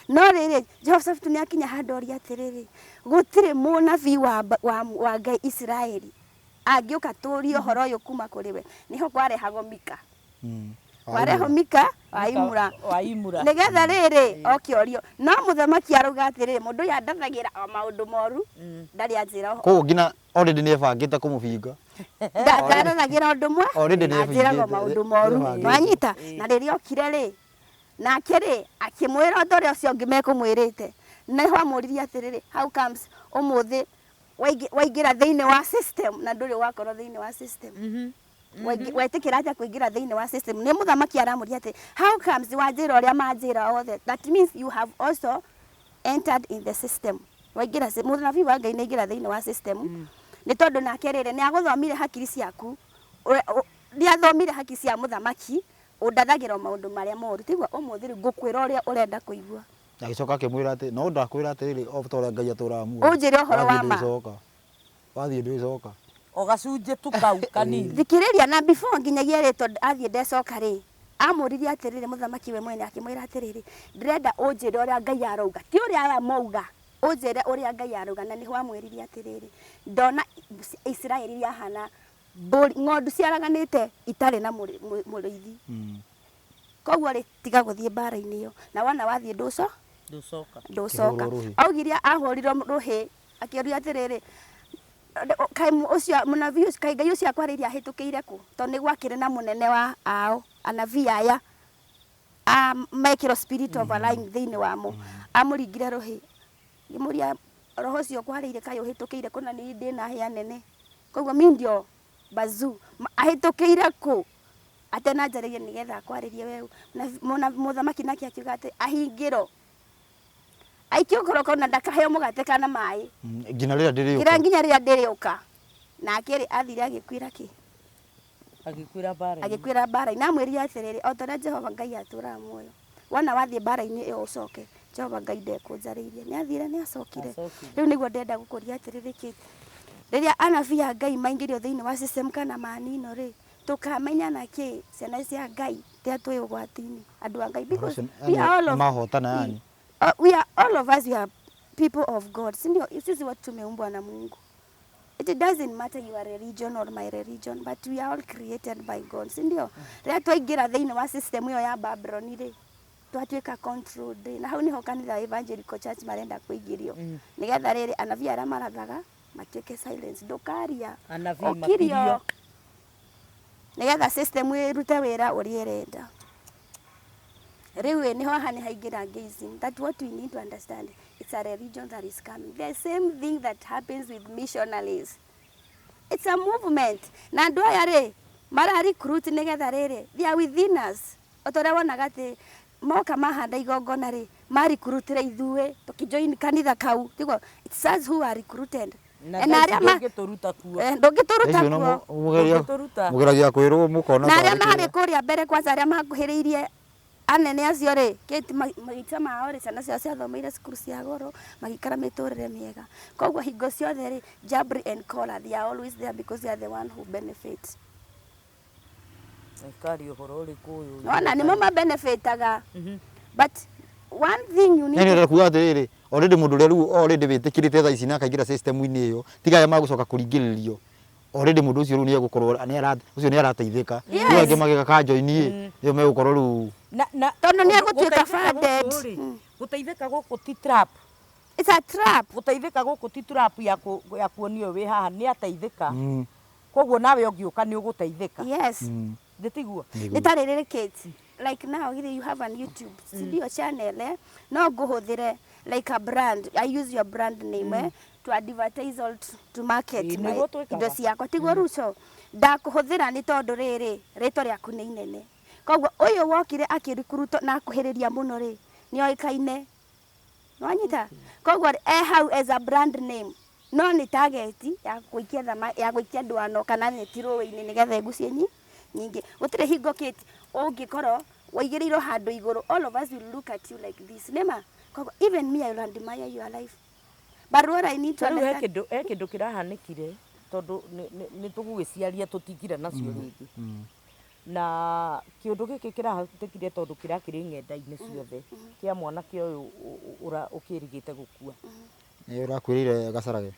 No rĩrĩ, Jehoshaphat nĩ akinya handũ oria atĩrĩrĩ, gũtirĩ mũnabii wa Ngai Isiraeli angĩũka tũrie ũhoro ũyũ kuma kũrĩ we. Nĩho kwarehagwo Mika. Kwarehwo Mika wa Imura. Wa Imura. Nĩgetha rĩrĩ, oke orio. No mũthamaki arauga atĩrĩrĩ, mũndũ ũyũ andathagĩra o maũndũ moru, ndarĩ anjĩra ũhoro. Koguo nginya already nĩ ebangĩte kũmũbinga. Ndaroragĩra ũndũ mwe, Already nĩ anjĩraga ebangĩte, maũndũ moru. nĩ ebangĩte. Wanyita? Na rĩrĩa okire rĩ, nake rĩ, akĩmwĩra ũndũ ũrĩa ũcio ũngĩ mekũmwĩrĩte. Nĩho amũririe atĩrĩrĩ, how comes ũmũthĩ waingĩra thĩinĩ wa system na ndũrĩ wakorwo thĩinĩ wa system. Wetĩkĩra atĩa kũingĩra thĩinĩ wa system? Nĩ mũthamaki aramũria atĩ, how comes wanjĩra ũrĩa manjĩra othe? That means you have also entered in the system. Waingĩra mũnabii wa Ngai nĩ aingĩra thĩinĩ wa system. Nĩ tondũ nake rĩrĩ, nĩ agũthomire hakiri ciaku. Nĩ athomire hakiri cia mũthamaki, ũndathagĩra maũndũ marĩa moru. Tiguo ũmũthĩ rĩu ngũkwĩra ũrĩa ũrenda kũigua. Agĩcoka akĩmwĩra atĩ, no ndakwĩra atĩrĩrĩ, o ta ũrĩa Ngai atũũraga muoyo. Ũnjĩre ũhoro wa ma. Wathiĩ ndwĩcoka. O gacunjĩ tu kau kanini. Thikĩrĩria, na before nginyagia rĩ, tondũ athiĩ ndecoka rĩ, Amũririe atĩrĩrĩ, mũthamaki we mwene akĩmwĩra atĩrĩrĩ, ndĩrenda ũnjĩre ũrĩa Ngai arauga, ti ũrĩa aya mauga, ũnjĩre ũrĩa Ngai arauga. Na nĩho amwĩrire atĩrĩrĩ, ndona Isiraeli yahana mbũri, ng'ondu ciaraganĩte itarĩ na mũrĩithi. Koguo rĩ, tiga gũthiĩ mbara-inĩ ĩyo, na wona wathiĩ ndũco Ndũcoka. Ndũcoka. Akĩhũrwo rũhĩ. Augire ahũrirwo rũhĩ, akĩũria atĩrĩrĩ, kaĩ ũcio mũnabii ũcio, kaĩ Ngai ũcio akwarĩirie ahĩtũkĩire kũ? Tondũ nĩ gwakĩrĩ na mũnene wa ao anabii aya a mekĩrwo spirit of a lying thĩinĩ wamo, amũringire rũhĩ, ngĩmũria roho ũcio ũkwarĩirie kaĩ ũhĩtũkĩire kũ, na niĩ ndĩna hĩa nene, koguo mi ndio bazuu, ahĩtũkĩire kũ atenanjarĩrie nĩgetha akwarĩrie weũ? Na mũthamaki nake akiuga atĩ ahingĩrwo, aikio korokoro na ndakaheo mũgate kana maĩ Nginya rĩrĩa kĩrĩa ndĩrĩũka. Nginya rĩrĩa ndĩrĩũka. Nake rĩ, athire agĩkuĩra kĩ? Agĩkuĩra mbara-inĩ. Agĩkuĩra mbara-inĩ. Amwĩrire atĩrĩrĩ, o ta ũrĩa Jehova Ngai atũũraga muoyo, wona wathiĩ mbara-inĩ ĩyo ũcoke, Jehova Ngai ndekũnjarĩirie. Nĩ athire, nĩ acokire. Acokire. Rĩu nĩguo ndĩrenda gũkũria atĩrĩrĩ, kĩ rĩrĩa anabii a Ngai maingĩrio thĩinĩ wa system kana manino rĩ, tũkamenya na kĩ ciana cia Ngai rĩrĩa twĩ ũgwati-inĩ, andũ a Ngai? Because we are all of Mahotana yani. We are all of us, we are people of God, si ndio? Sisi wote tumeumbwa na Mungu. It doesn't matter your religion or my religion, but we are all created by God, si ndio? Rĩrĩa twaingĩra thĩinĩ wa system ĩyo ya Babylon rĩ, twatuĩka controlled rĩ, na hau nĩho kanitha wa Evangelical Church marenda kũingĩrio, nĩgetha rĩrĩ anabii arĩa marathaga matuĩke silence, ndũkaria. Anabii ũkirio makirio. Nĩgetha system ĩrute wĩra ũrĩa ĩrenda. Rĩu ĩ, nĩho haha nĩ haingĩra gayism. That what we need to understand, it's a religion that is coming. The same thing that happens with missionaries, it's a movement. Na andũ aya rĩ, mara recruit nĩgetha rĩrĩ, they are within us. O ta ũrĩa wonaga atĩ moka mahanda igongona rĩ, marecruitire ithuĩ tũkĩjoin kanitha kau, tiguo? It's us who are recruited. Na Na thaa ici arĩa ma ndũngĩtũruta kuo. Ndũngĩtũruta Icio kuo. Ndũngĩtũruta. Mũgeragia kwĩrwo mũkona Na arĩa tarĩ marĩ kĩrĩa. Kũrĩa mbere kwanza, arĩa makuhĩrĩirie anene acio rĩ, kĩti maita mao rĩ, ciana ciao ciathomeire cukuru cia goro, magĩikara mĩtũrĩre mĩega. Koguo hingo ciothe rĩ, Jabri and Kola, they are always there because they are the one who benefit. Ĩkaria ũhoro ũrĩkũ ũyũ? Nona nĩmo mabenefitaga, but one thing you need Yani to ũrenda kuga atĩrĩrĩ, already mũndũ ũrĩa rĩu already wĩtĩkĩrĩte thaa ici na akaingĩra system-inĩ ĩyo, tiga arĩa magũcoka kũringĩrĩrio, already mũndũ ũcio rĩu nĩ egũkorwo nĩ ara ũcio nĩ arateithĩka. Rĩu angĩ magĩka join ĩ, nĩo megũkorwo rĩu Na Tondũ nĩ egũtuĩka gũteithĩka funded. gũkũ rĩ, gũteithĩka gũkũ ti trap. It's a trap. Gũteithĩka gũkũ ti trap ya kuonio wĩ haha nĩ ateithĩka, koguo nawe ũngĩũka nĩ ũgũteithĩka. Yes. Nĩ tiguo? Nĩ ta rĩrĩ Kate, like now either you have an YouTube studio channel, eh, no ngũhũthĩre like a brand. I use your brand name, eh, to advertise or to market Ĩĩ, my nĩguo twĩkaga. indo ciakwa, tiguo? Ruco ndakũhũthĩra nĩ tondũ rĩrĩ rĩtwa rĩaku nĩ inene. Koguo ũyũ wokire akĩrikuruto na akuhĩrĩria mũno rĩ, nĩoĩkaine, nĩwanyita? Koguo e hau as a brand name, no nĩ target ya gũikia thama, ya gũikia ndwano kana neti rũĩ-inĩ nĩgetha ĩgucie nyingĩ. Gũtirĩ hingo Kate ũngĩkorwo waigĩrĩirwo handũ igũrũ, all of us will look at you like this, nĩma? Koguo even me, I will admire your life, but what I need to Ta rĩu he understand kĩndũ, he kĩndũ kĩrahanĩkire, tondũ nĩ tũgũgĩciaria tũtingira nacio rĩngĩ. Na kĩũndũ gĩkĩ kĩrahanĩkire tondũ kĩrakĩrĩ ng'enda-inĩ ciothe, kĩa mwanake ũyũ ũkĩrigĩte gũkua. Nĩ ũrakwĩrĩire Gacarage.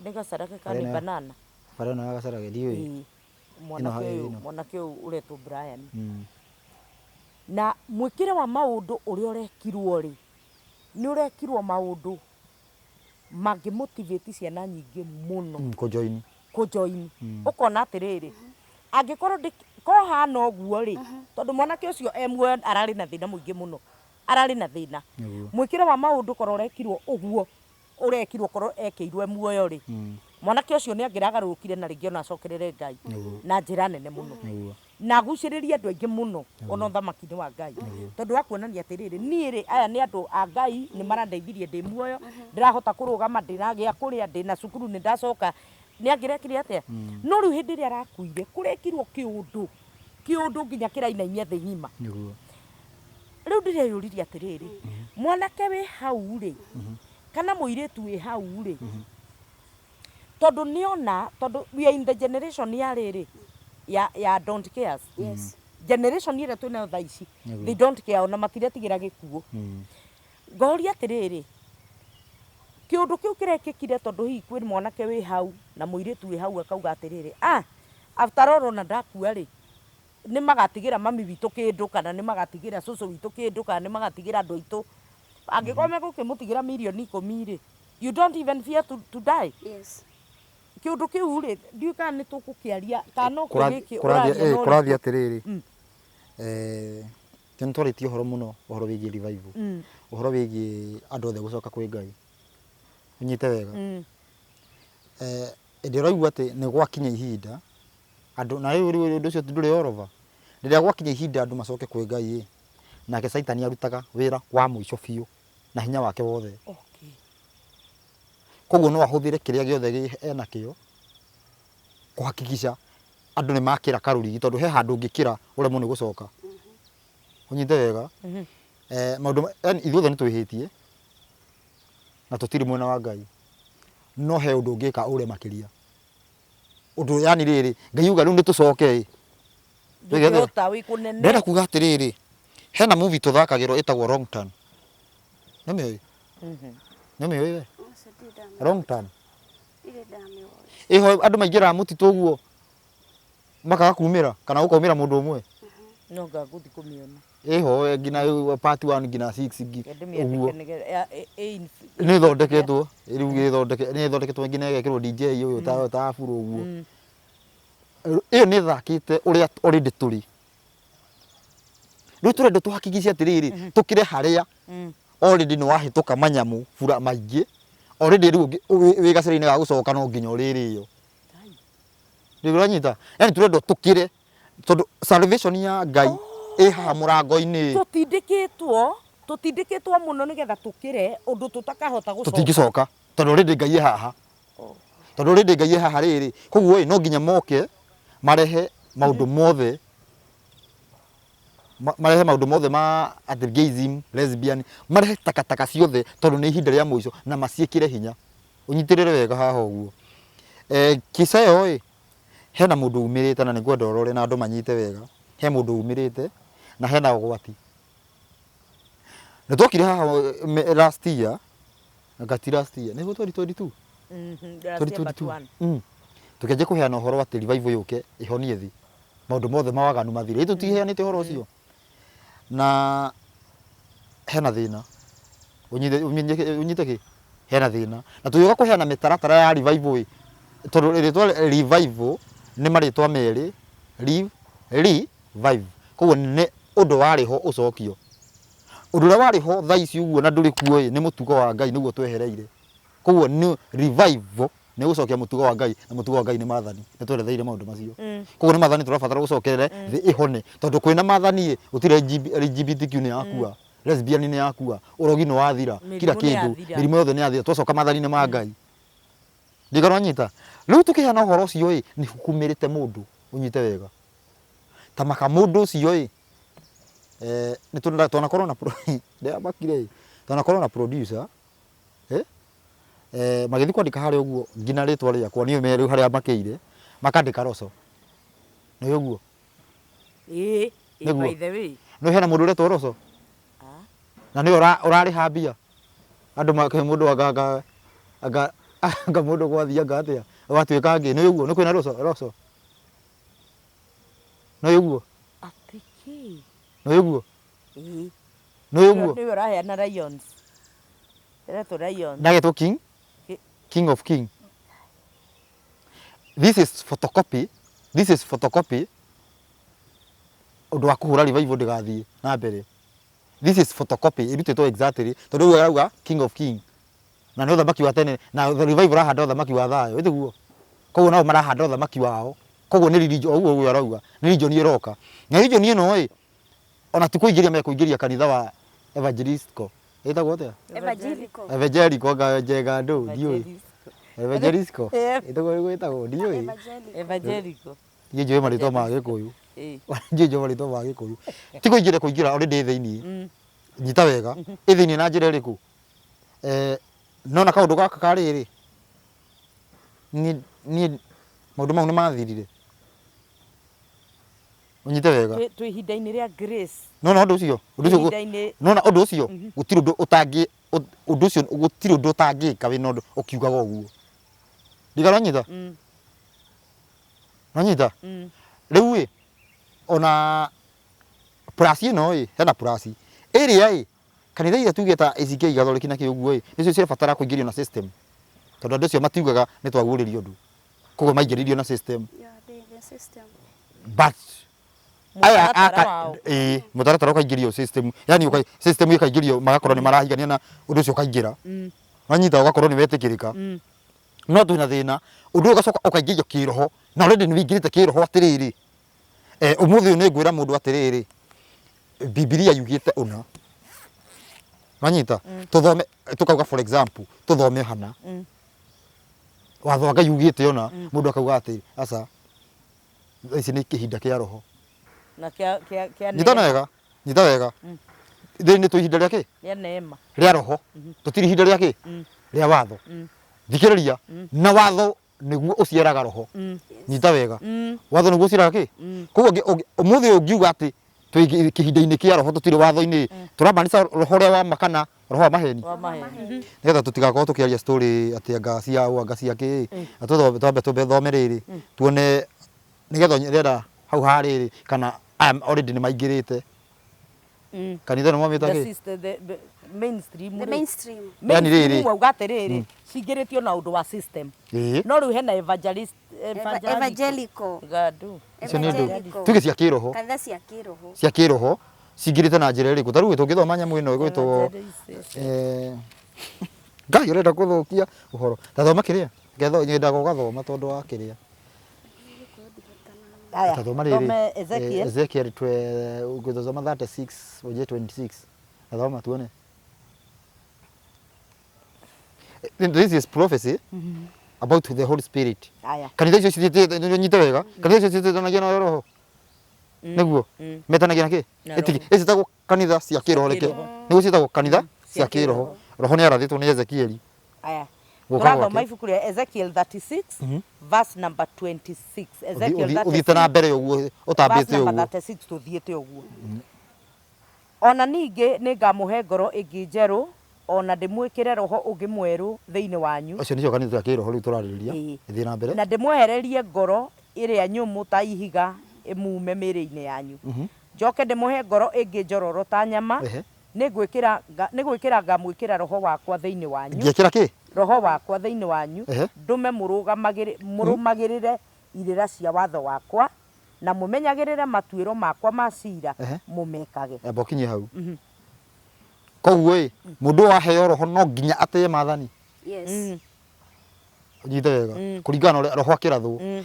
Nĩ Gacarage kana nĩ Arena. Banana? Bara ĩno ya Gacarage ndiũĩ. Ĩĩ. Mwanake Ĩno, ũyũ ĩno. Mwanake ũyũ ũretwo Brian, na mwĩkĩre wa maũndũ ũrĩa ũrekirwo rĩ, nĩ ũrekirwo maũndũ mangĩmotivate ciana nyingĩ mũno Kũjoin. Kũjoin. Ũkona atĩrĩrĩ, angĩkorwo kohana ũguo rĩ, tondũ mwanake ũcio e muoyo ararĩ na thĩna mũingĩ mũno, ararĩ na thĩna. Mwĩkĩre wa maũndũ korwo ũrekirwo ũguo ũrekirwo, korwo ekĩirwo e muoyo rĩ, mwanake ũcio nĩ angĩragarũrũkire na rĩngĩ ona acokerere Ngai na njĩra nene mũno na agucĩrĩrie andũ aingĩ mũno ona ũthamaki-inĩ wa Ngai, tondũ wa kuonania atĩrĩrĩ, niĩ rĩ, aya nĩ andũ a Ngai, nĩ marandeithirie ndĩ muoyo, ndĩrahota kũrũgama, ndĩna gĩa kũrĩa, ndĩna cukuru, nĩ ndacoka, nĩ angĩrekire atĩa? No rĩu hĩndĩ ĩrĩa arakuire, kũrekirwo kĩũndũ, kĩũndũ nginya kĩrainainia thĩ ng'ima. Rĩu ndĩreyũririe atĩrĩrĩ, mwanake wĩ hau rĩ, kana mũirĩtu wĩ hau rĩ, tondũ nĩona, tondũ we are in the generation ya rĩrĩ ya don't cares. Generation ĩrĩa twĩnayo thaa ici, they don't care, ona matiretigĩra gĩkuũ. Ngoria atĩrĩrĩ, kĩũndũ kĩu kĩrekĩkire tondũ hihi kwĩ mwanake wĩ hau na mũirĩtu wĩ hau akauga atĩrĩrĩ, ah, after all ona ndakua rĩ, nĩ magatigĩra mami witũ kĩndũ kana nĩ magatigĩra cũcũ witũ kĩndũ kana nĩ magatigĩra andũ aitũ. Angĩkorwo megũkĩmũtigĩra mirioni 10 rĩ, you don't even fear to die. Yes. Kĩũndũ kĩu rĩ, ndiũĩ kana nĩ tũgũkĩaria kana no kĩo gĩkĩ Kũrathiĩ ũraria no kũrathiĩ ũrĩkũ. Atĩrĩrĩ, nĩ twarĩtie ũhoro mũno, ũhoro wĩgiĩ revival, ũhoro wĩgiĩ andũ othe gũcoka kwĩ Ngai. Ũnyite wega, hĩndĩ ĩrĩa ũraigua atĩ nĩ gwakinya ihinda andũ na rĩu rĩu ũndũ ũcio ndũrĩ orova, rĩrĩa gwakinya ihinda andũ macoke kwĩ Ngai ĩ, nake Caitani arutaga wĩra wa mũico biũ na hinya wake wothe. Koguo no ahũthĩre kĩrĩa gĩothe enakĩo kũhakikisha andũ nĩ makĩra karũrigi, tondũ he handũ ũngĩkĩra ũremwo nĩ gũcoka. Ũnyite wega, maũndũ yani ithuothe nĩ twĩhĩtie na tũtirĩ mwena wa Ngai, no he ũndũ ũngĩka ũre makĩria ũndũ, yani rĩrĩ Ngai uga rĩu nĩ tũcoke ĩ. Ndũngĩhota wĩ kũnene. Ndĩrenda kuga atĩrĩrĩ, hena movie tũthakagĩrwo ĩtagwo Wrong Turn. Nĩ mĩũĩ? Nĩ mĩũĩ we? Ũcio ndirĩ ndamĩ- Wrong Turn. Ndirĩ ndamĩwatch. Ĩho andũ maingĩraga mũtitũ ũguo makaga kumĩra kana gũkaumĩra mũndũ ũmwe. No ngagũthi kũmĩona. Ĩho nginya part 1 nginya 6 Reke ndĩmĩandĩke ũguo. nĩgetha Nĩ ĩthondeketwo rĩu, nĩ ĩthondeketwo nginya ĩgekĩrwo DJ ũyũ ta afro ũguo. Ĩyo nĩ ĩthakĩte ũrĩa already tũrĩ rĩu, tũrenda tũhakikice atĩrĩrĩ, tũkĩre harĩa already nĩ wahĩtũka manyamu bura maingĩ already, rĩu wĩ gacĩra-inĩ ga gũcoka no nginya ũrĩrĩo rĩu. Ũranyita? Yani tũrendwo tũkĩre tondũ salvation ya Ngai ĩ haha mũrango-inĩ. Tũtindĩkĩtwo mũno nĩgetha tũkĩre ũndũ tũtakahota gũcoka. Tũtingĩcoka tondũ already Ngai ĩ haha, tondũ already Ngai ĩ haha rĩrĩ. Koguo ĩ no nginya moke marehe maũndũ mothe, marehe maũndũ mothe ma atĩ gayism, lesbian, marehe takataka ciothe tondũ nĩ ihinda rĩa mũico na maciĩkĩre hinya. Ũnyitĩrĩre wega haha ũguo. Kisa ĩyo ĩ hena mũndũ umĩrĩte na nĩngwenda ũrore na andũ manyite wega. He mũndũ umĩrĩte na hena ũgwati. Nĩ twokire haha last year, ngati last year nĩguo 2022. Last year but 2022. one. Tukĩanjia kũheana ũhoro atĩ revival yũke ĩhonie thĩ, maũndũ mothe mawaganu mathire. Ĩ tũtiheanĩte ũhoro ũcio? Na hena thĩna, ũnyite ũnyite ũnyite kĩ hena thĩna na tũgĩũka kũheana mĩtaratara ya revival ĩ, tondũ rĩtwa revival nĩ marĩtwa merĩ, revive, koguo nĩ ũndũ warĩ ho ũcokio. Ũndũ ũrĩa warĩ ho thaa ici ũguo na ndũrĩ kuo ĩ, nĩ mũtugo wa Ngai nĩguo twehereire. Koguo nĩ revival nĩ gũcokia mũtugo wa Ngai, na mũtugo wa Ngai nĩ maathani. Nĩ tweretheire maũndũ macio. Koguo nĩ maathani tũrabatara gũcokerere thĩ ĩhone, tondũ kwĩna maathani ĩ, gũtirĩ LGBTQ nĩ yakua, lesbian nĩ yakua, ũrogi nĩ wathira, kila Mĩrimũ nĩ kĩndũ, yathira. Mĩrimũ yothe nĩ yathira twacoka maathani-inĩ ma Ngai. Ndigana wanyita rĩu tũkĩheana ũhoro ũcio ĩ, nĩ hukumĩrĩte mũndũ. Ũnyite wega, ta maka mũndũ ũcio ĩ, nĩ twanakorwo na ndĩramakire ĩ, twanakorwo na producer magĩthiĩ kwandĩka harĩa ũguo nginya rĩtwa rĩakwa niĩ me rĩu harĩa makĩire makandĩka Roco, nĩ ũguo? Ĩĩ. Nĩguo. By the way. Nĩ hena mũndũ ũretwo Roco? Ah. Na nĩwe ũrarĩha mbia andũ make mũndũ anga mũndũ gwathiĩ anga atĩa gwatuĩka ngĩ, nĩ ũguo? Nĩ kwĩna Roco Roco, nĩ ũguo? Atĩ kĩ? Nĩ ũguo? Ĩĩ. Nĩ ũguo? Nĩwe ũraheana Lions. Ĩretwo Lions. Ndagetwo king King of king. This is photocopy, this is photocopy. Ũndũ wa kũhũra revival ndĩgathiĩ na mbere, this is photocopy ĩrutĩtwo exactly, tondũ rĩu arauga king of king na nĩ ũthamaki wa tene na the revival ũrahanda ũthamaki wa thayũ, ĩtiguo? Koguo nao marahanda ũthamaki wao, koguo nĩ religion. O ũguo ũguo arauga nĩ religion ĩroka, na religion ĩno ĩ ona ti kũingĩria mekũingĩria kanitha wa evangelisco, ĩtagwo atĩa? Evangelical. Evangelical, anga njenga ndũ ndiũĩ. Evangelisco. Ĩtagwo ũguo, ĩtagwo ndiũĩ. Evangelical. Evangelical. Niĩ njũĩ marĩtwa ma Gĩkũyũ. Niĩ njũĩ marĩtwa ma Gĩkũyũ. Ti kũingĩra kũingĩra, already ĩ thĩiniĩ. Nyita wega, ĩ thĩiniĩ na njĩra ĩrĩkũ? Nona kaũndũ gaka ka rĩrĩ, niĩ maũndũ mau nĩ mathirire. Ũnyite wega. Twĩ ihinda-inĩ rĩa grace. Nona ũndũ ũcio? Ũndũ ũcio Ihinda-inĩ nona ũndũ ũcio gũtirĩ ũndũ ũtangĩ ũndũ ũcio gũtirĩ ũndũ ũtangĩka wĩna ũndũ ũkiugaga ũguo. Ndiga ũranyita? Ũranyita? Rĩu ĩ ona plus ĩno ĩ hena plus ĩrĩa ĩ kanitha iria tuge ta ACK Gathoreki na kĩ ũguo ĩ nĩcio cirabatara kũingĩrio na system tondũ andũ acio matiugaga nĩ twaguũrĩrio ũndũ koguo maingĩririo na system. Yeah, the system. But aya Mũtaratara aka wao. ĩĩ mũtaratara ũkaingĩrio system yani ũka system ĩkaingĩrio magakorwo nĩ marahigania na ũndũ ũcio ũkaingĩra wanyita ũgakorwo nĩ wetĩkĩrĩka no twĩna thĩna ũndũ ũyũ ũgacoka ũkaingĩrio kĩroho na already nĩ wĩingĩrĩte kĩroho atĩrĩrĩ eh, ũmũthĩ ũyũ nĩ ngwĩra mũndũ atĩrĩrĩ Bibilia yugĩte ũna wanyita tũthome tũkauga for example tũthome hana watho wa Ngai ugĩte ũna mũndũ akauga atĩ aca thaa ici nĩ kĩhinda kĩa roho Na kĩa kĩa kĩa nyita neema. wega nyita wega thĩinĩ twĩ ihinda rĩa kĩ Rĩa neema. rĩa roho tũtirĩ ihinda rĩa kĩ rĩa watho thikĩrĩria na watho nĩguo ũciaraga roho nyita wega watho nĩguo ũciaraga kĩ koguo ũmũthĩ ũyũ ũngiuga atĩ twĩ kĩhinda-inĩ kĩa roho tũtirĩ watho-inĩ tũramaanica roho ũrĩa wa ma kana roho wa maheni Wa maheni. nĩgetha tũtigakorwo tũkĩaria story atĩ anga cia ũ anga cia kĩ na tũthome twambe tũmbe thome rĩrĩ tuone nĩgetha ndĩrenda hau ha rĩrĩ kana aya already nĩ maingĩrĩte kanitha nĩ mwamĩta The kĩ system, the mainstream The rĩ. mainstream. Yani rĩrĩ. Mainstream wauga atĩrĩrĩ cingĩrĩtio na ũndũ wa system ĩĩ no rĩu hena evangelist Evangelical. Gadu. icio nĩ ndũ Evangelical. tuge cia kĩroho Kanitha cia kĩroho. cia kĩroho cingĩrĩte na njĩra ĩrĩkũ ta rĩu tũngĩthoma nyamũ ĩno ĩgwĩtwo Evangelist. eh, Ngai ũrenda kũthũkia ũhoro ta thoma kĩrĩa Ngetho- nyendaga ũgathoma tondũ wa kĩrĩa Aya, Tathoma rĩrĩ thome Ezekiel. Ezekiel ũngĩthoma 36 ũnjie 26 tathoma tuone This is prophecy about the Holy Spirit. Aya. Kanitha icio citĩte nyite wega kanitha icio citĩtanagia na roho nĩguo metanagia na kĩ Na Ĩtigi- roho. ici ciĩtagwo kanitha cia kĩroho reke kĩroho. nĩguo ciĩtagwo kanitha Cia cia kĩroho roho nĩ arathĩtwo nĩ Ezekieli Aya. Gũka Tũrathoma gwake. ibuku rĩa Ezekiel 36 verse number 26. Ezekiel Ũthiĩte na 36 mbere ũguo verse ũtambĩte number ũguo 36 tũthiĩte ũguo. Ona ningĩ nĩngamũhe ngoro ĩngĩ njerũ ona ndĩmwĩkĩre roho ũngĩ mwerũ thĩinĩ wanyu Acio nĩcio kanitha cia kĩroho rĩu tũrarĩrĩria Ĩĩ. ĩthiĩ na mbere na ndĩmwehererie ngoro ĩrĩa nyũmũ ta ihiga ĩmume mĩĩrĩ-inĩ yanyu njoke ndĩmũhe ngoro ĩngĩ njororo ta nyama Ehe. nĩngwĩkĩra nĩgwĩkĩra ngamwĩkĩra roho wakwa thĩinĩ wanyu ngĩkĩra kĩ roho wakwa thĩinĩ wanyu Ehe. ndũme mũrũmagĩrĩre irĩra cia watho wakwa na mũmenyagĩrĩre matuĩro makwa ma cira Ehe. mũmekage amba ũkinyie hau koguo ĩ mũndũ ũyũ aheo roho no nginya atĩe maathani Yes. nyite wega kũringana na ũrĩa roho akĩrathwo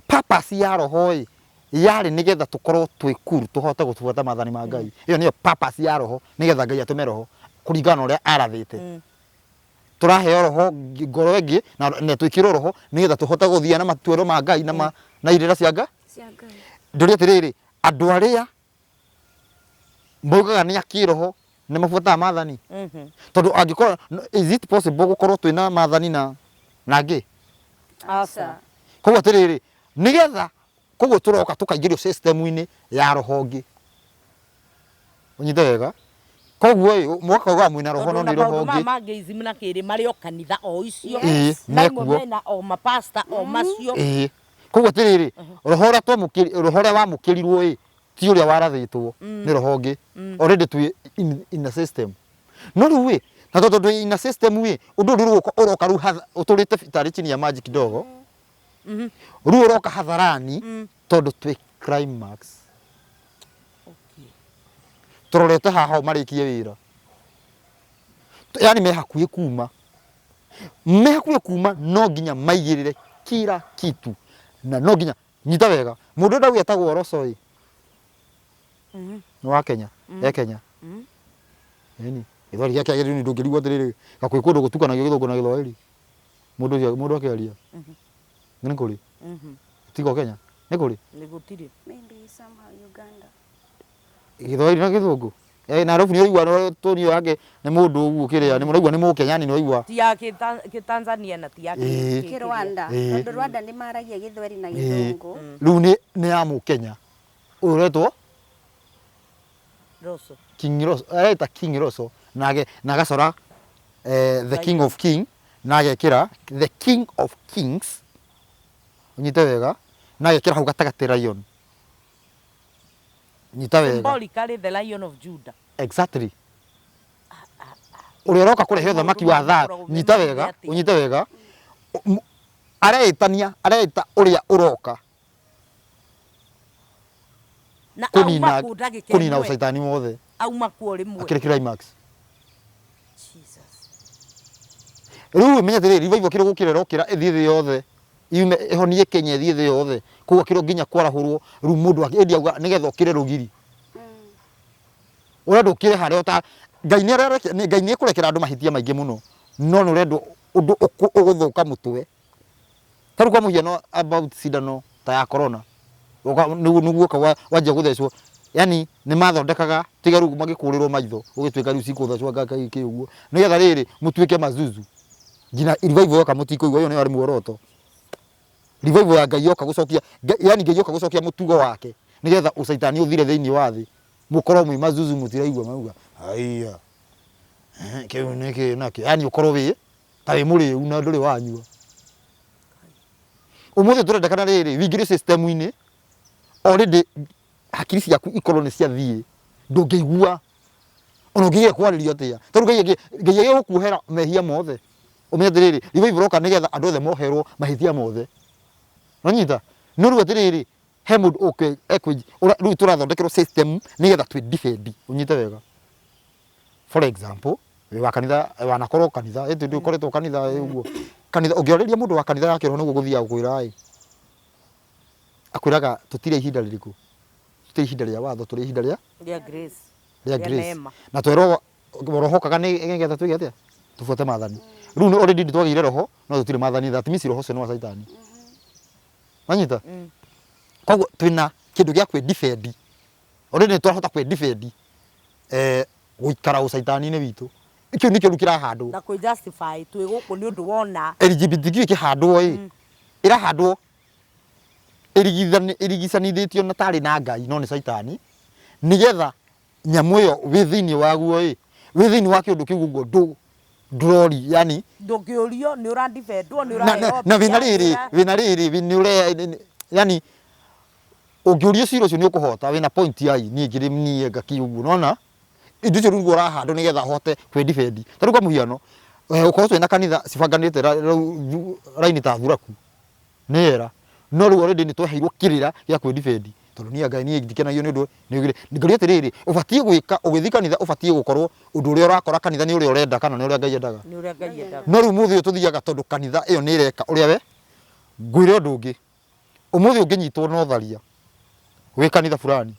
purpose ya roho ĩ yarĩ nĩgetha tũkorwo twĩ cool tũhote gũbuata maathani ma Ngai ĩyo nĩyo purpose ya roho nĩgetha Ngai atũme roho kũringana na ũrĩa arathĩte tũraheo roho ngoro ĩngĩ na twĩkĩrwo roho nĩgetha tũhote gũthiĩ na matuĩro ma Ngai na na irĩra cia Ngai Cia Ngai. ndũria atĩrĩrĩ andũ arĩa maugaga nĩ a kĩroho nĩ mabuataga maathani tondũ angĩkorwo is it possible gũkorwo twĩna maathani na ngĩ Aca. koguo atĩrĩrĩ nĩgetha koguo tũroka tũkaingĩrio system-inĩ ya roho ũngĩ ũnyite wega koguo ĩ mũgakauga mwĩna roho no Tondũ nĩ ona roho maũndũ maya ũngĩ ma gayism na kĩrĩ marĩ o kanitha o icio Ĩĩ, na imwe mekuo. mena o mapasta o macio ĩĩ koguo atĩrĩrĩ roho ũrĩa twamũkĩri roho ũrĩa wamũkĩrirwo ĩ ti ũrĩa warathĩtwo nĩ roho ũngĩ already twĩ in a system no rĩu ĩ na tondũ twĩ in a system ĩ ũndũ ũyũ rĩu ũroka rĩu ũtũrĩte tarĩ chini ya maji kidogo rĩu ũroka hadharani tondũ twĩ climax tũrorete haha o marĩkie wĩra yani me hakuhĩ kuma me hakuhĩ kuma no nginya maigĩrĩre kila kitu na no nginya nyita wega mũndũ ũrĩa etagwo Rosso ĩ nĩ wa Kenya e Kenya ĩni gĩthweri gĩake agĩrĩirwo ndũngĩrigwo atĩrĩrĩ gakuhĩ kũndũ gũtukanagio gĩthũngũ na gĩthwaĩri mũndũ ũcio mũndũ akĩaria nĩ kũrĩ tiga o Kenya nĩ kũrĩ Nĩ gũtirĩ. Maybe somehow Uganda. Gĩthwaĩri na gĩthũngũ Nairobi nĩ ũraigua toni yake nĩ mũndũ ũguo kĩrĩa nĩ mũraigua nĩ mũkenya nĩ ũraigua Ti ya Kĩtanzania na ti ya Ĩĩ. Kĩrwanda. Ĩĩ. Tondũ Rwanda nĩ maragia Gĩthweri na Ĩĩ. Gĩthũngũ. Rĩu nĩ ya mũkenya Ũyũ ũretwo Rosso. King Roso, areta King Roso na na agacora the King of King na agekĩra the King of Kings, ũnyite wega, na agekĩra hau gatagatĩ lion. Nyita wega. Symbolically the Lion of Judah. Exactly. Ũrĩa ũroka kũrehe ũthamaki wa thaa, Maũndũ maya nyita wega, makoragwo me ũnyite wega. Areĩtania, areĩta ũrĩa ũroka Na auma kũnina kũ ndagĩka kũnina ĩmwe. ũcaitani wothe. Auma kuo rĩmwe. Akĩrĩ climax. Jesus. Rĩu menya atĩrĩrĩ, revival kĩrĩ gũkĩra ĩrokĩra ĩthiĩ thĩ yothe, yume ĩhonie Kenya ĩthiĩ thĩ yothe. Koguo akĩrĩ nginya kwarahũrwo rĩu mũndũ ĩndĩ auga nĩgetha ũkĩre rũgiri. Ũrendwo ũkĩre harĩa ũta Ngai nĩ arareke Ngai nĩ ekũrekera andũ mahĩtia maingĩ mũno, no nĩ ũrendwo ũndũ ũgũthũka mũtwe. Ta rĩu kwa mũhiano about cindano ta ya corona, nĩguo woka wanjia gũthecwo, yani nĩ mathondekaga tiga rĩu magĩkũrĩrwo maitho gũgĩtuĩka rĩu cikũthecwo anga kĩ ũguo, nĩgetha rĩrĩ mũtuĩke mazuzu nginya revival yoka mũtikũigua, ũyũ nĩyo arĩ muoroto. Revival ya Ngai yoka gũcokia, yani Ngai yoka gũcokia mũtugo wake nĩgetha ũcaitani ũthire thĩinĩ wa thĩ, mũkorwo mwĩ mazuzu mũtiraigua mauga haiya kĩu nĩkĩ nakĩ, yani ũkorwo wĩ ta wĩ mũrĩu na ndũrĩ wanyua. Ũmũthĩ tũrendekana rĩrĩ wĩingĩrio system-inĩ already hakiri ciaku ikorwo nĩ ciathiĩ, ndũngĩigua ona ũngĩgeria kwarĩrio atĩa, tondũ Ngai Ngai agĩgũkuohera mehia mothe, ũmenye atĩrĩrĩ revival ĩroka nĩgetha andũ othe moherwo mahĩtia mothe, nĩwanyita? No rĩu atĩrĩrĩ he mũndũ rĩu tũrathondekerwo system nĩgetha twĩ defend, ũnyite wega. For example, wĩ wa kanitha wanakorwo kanitha ĩtĩ ndũkoretwo kanitha ũguo kanitha ũngĩorĩria mũndũ wa kanitha ya kĩroho nĩguo gũthiaga gũkwĩra ĩ akwĩraga tũtirĩ ihinda rĩrĩkũ tũtirĩ ihinda rĩa watho tũrĩ ihinda rĩa Rĩa grace. Rĩa Rĩa grace neema. Na twerwo roho kaga nĩ nĩgetha twĩke atĩa tubuate maathani rĩu nĩ already nĩtwagĩire roho no tũtirĩ maathani, that means roho ũcio nĩ wa caitani, wanyita? Koguo twĩna kĩndũ gĩa kwĩ defend already, nĩ twahota kwĩ defend gũikara ũcaitani-inĩ witũ. Kĩu nĩkĩo rĩu kĩrahandwo. Na kwĩ justify twĩ gũkũ nĩ ũndũ wona. LGBTQ ĩkĩhandwo ĩ ĩrahandwo ĩrigicanithĩtio na tarĩ na Ngai no nĩ caitani, nĩgetha nyamũ ĩyo wĩ thĩinĩ waguo ĩ wĩ thĩinĩ wa kĩũndũ kĩu ũguo ndũ ndũrori yani Ndũngĩũrio nĩ ũra defendwo nĩ na, na, ũraheo na wĩna mbia, rĩrĩ wĩna rĩrĩ nĩ ũre yani ũngĩũrio cira ũcio nĩ ũkũhota wĩna point ai niĩ ngĩrĩ niĩ ngaki ũguo nona indo icio rĩu ũrahandwo nĩgetha ũhote kwĩ defend. Ta rĩu kwa mũhiano ũkorwo twĩna kanitha cibanganĩte raini ta thuraku nĩ era, no rĩu already nĩ tweheirwo kĩrĩra gĩa kwĩ defend tondũ niĩ anga niĩ ndikenagio nĩ ũndũ nĩ ũgire ngũria atĩrĩrĩ, ũbatiĩ gwĩka ũgĩthiĩ kanitha ũbatiĩ gũkorwo ũndũ ũrĩa ũrakora kanitha nĩ ũrĩa ũrenda kana nĩ ũrĩa Ngai endaga? Nĩ ũrĩa Ngai endaga. No rĩu mũthĩ ũyũ tũthiaga tondũ kanitha ĩyo nĩ ĩreka ũrĩa we ngwĩre ũndũ ũngĩ, ũmũthĩ ũngĩnyitwo na ũtharia wĩ kanitha fulani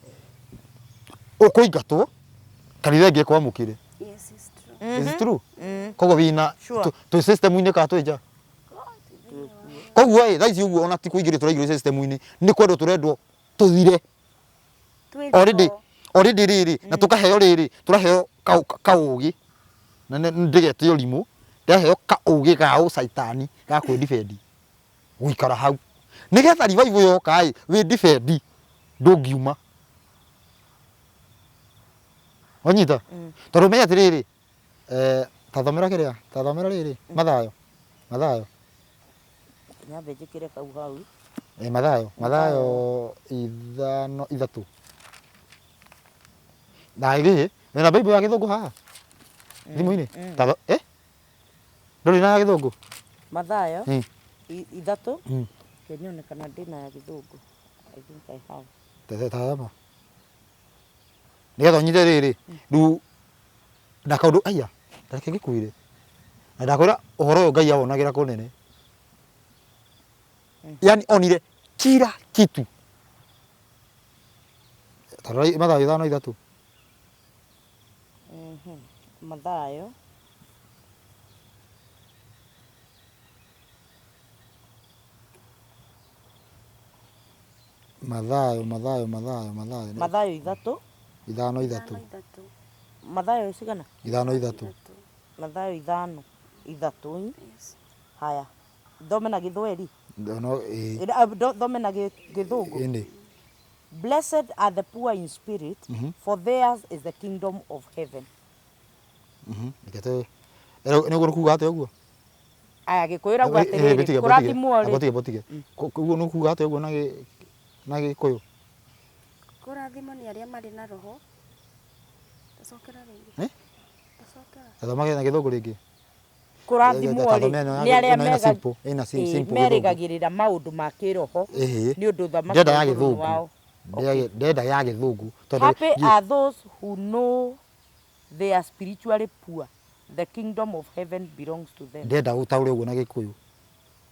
ũkũingatwo kanitha ĩngĩ ĩkwamũkĩre. Yes, it's true. Is it true? Koguo wĩna Sure. twĩ system-inĩ kana twĩ nja? Koguo ĩ thaa ici ũguo ona ti kũingĩrio tũraingĩrio system-inĩ, nĩ kwendwo tũrendwo tũthire already already rĩrĩ na tũkaheo rĩrĩ tũraheo kaũgĩ na ndĩgete ũrimũ, ndĩraheo kaũgĩ ga ũcaitani ga kwĩ defend gũikara hau nĩgetha revival yoka ĩ wĩ defend ndũngiuma, wanyita? Tondũ menya atĩrĩrĩ, ta thomera kĩrĩa, ta thomera rĩrĩ Mathayo, Mathayo. Nyambe njĩkĩre kau hau. Mathayo, Mathayo ithano ithatũ. Na gĩthĩ wĩna Bible ya gĩthũngũ haha thimũ-inĩ? Ta ndũrĩ na ya gĩthũngũ? Mathayo ithatũ. Reke nyone kana ndĩna ya gĩthũngũ. I think I have. Ta thoma nĩgetha ũnyite rĩrĩ rĩu na kaũndũ aya, reke ngĩkwĩre na ndakwĩra ũhoro ũyũ Ngai awonagĩra kũnene, yani onire kila kitu. Tarora Mathayo ithano ithatũ. Mathayo. Mathayo, Mathayo, Mathayo, Mathayo. Mathayo ithatũ. Ithano ithatũ. Ithano ithatũ. Mathayo cigana? Ithano ithatũ. Ithatũ. Mathayo ithano ithatũ. Yes. Haya. Thome na gĩthweri. No ĩ. Thome na gĩthũngũ. Ĩndĩ. Blessed are the poor in spirit, for theirs is the kingdom of heaven. Reke tũ nĩ ũguo nĩ kuga atĩa ũguo? Aya Gĩkũyũ rauga atĩrĩrĩ, kũrathimwo rĩ. Botige botige. Ũguo nĩ kuga atĩa ũguo na na Gĩkũyũ? Kũrathimwo nĩ arĩa marĩ na roho. Tacokera rĩngĩ. Eh? Tacokera. Thoma na Gĩthũngũ rĩngĩ. Kũrathimwo rĩ Thoma ĩno nĩ arĩa ĩno ĩna mega simple, ĩna ĩĩ, simple Gĩthũngũ. merĩgagĩrĩra maũndũ ma kĩroho Ĩhĩ. nĩ ũndũ ũthamaki Ndĩrenda wa ya igũrũ nĩ Gĩthũngũ. wao. Ndĩrenda ya Gĩthũngũ tondũ Happy are those who know they are spiritually poor. The kingdom of heaven belongs to them. Ndĩrenda ũtaũre ũguo na Gĩkũyũ.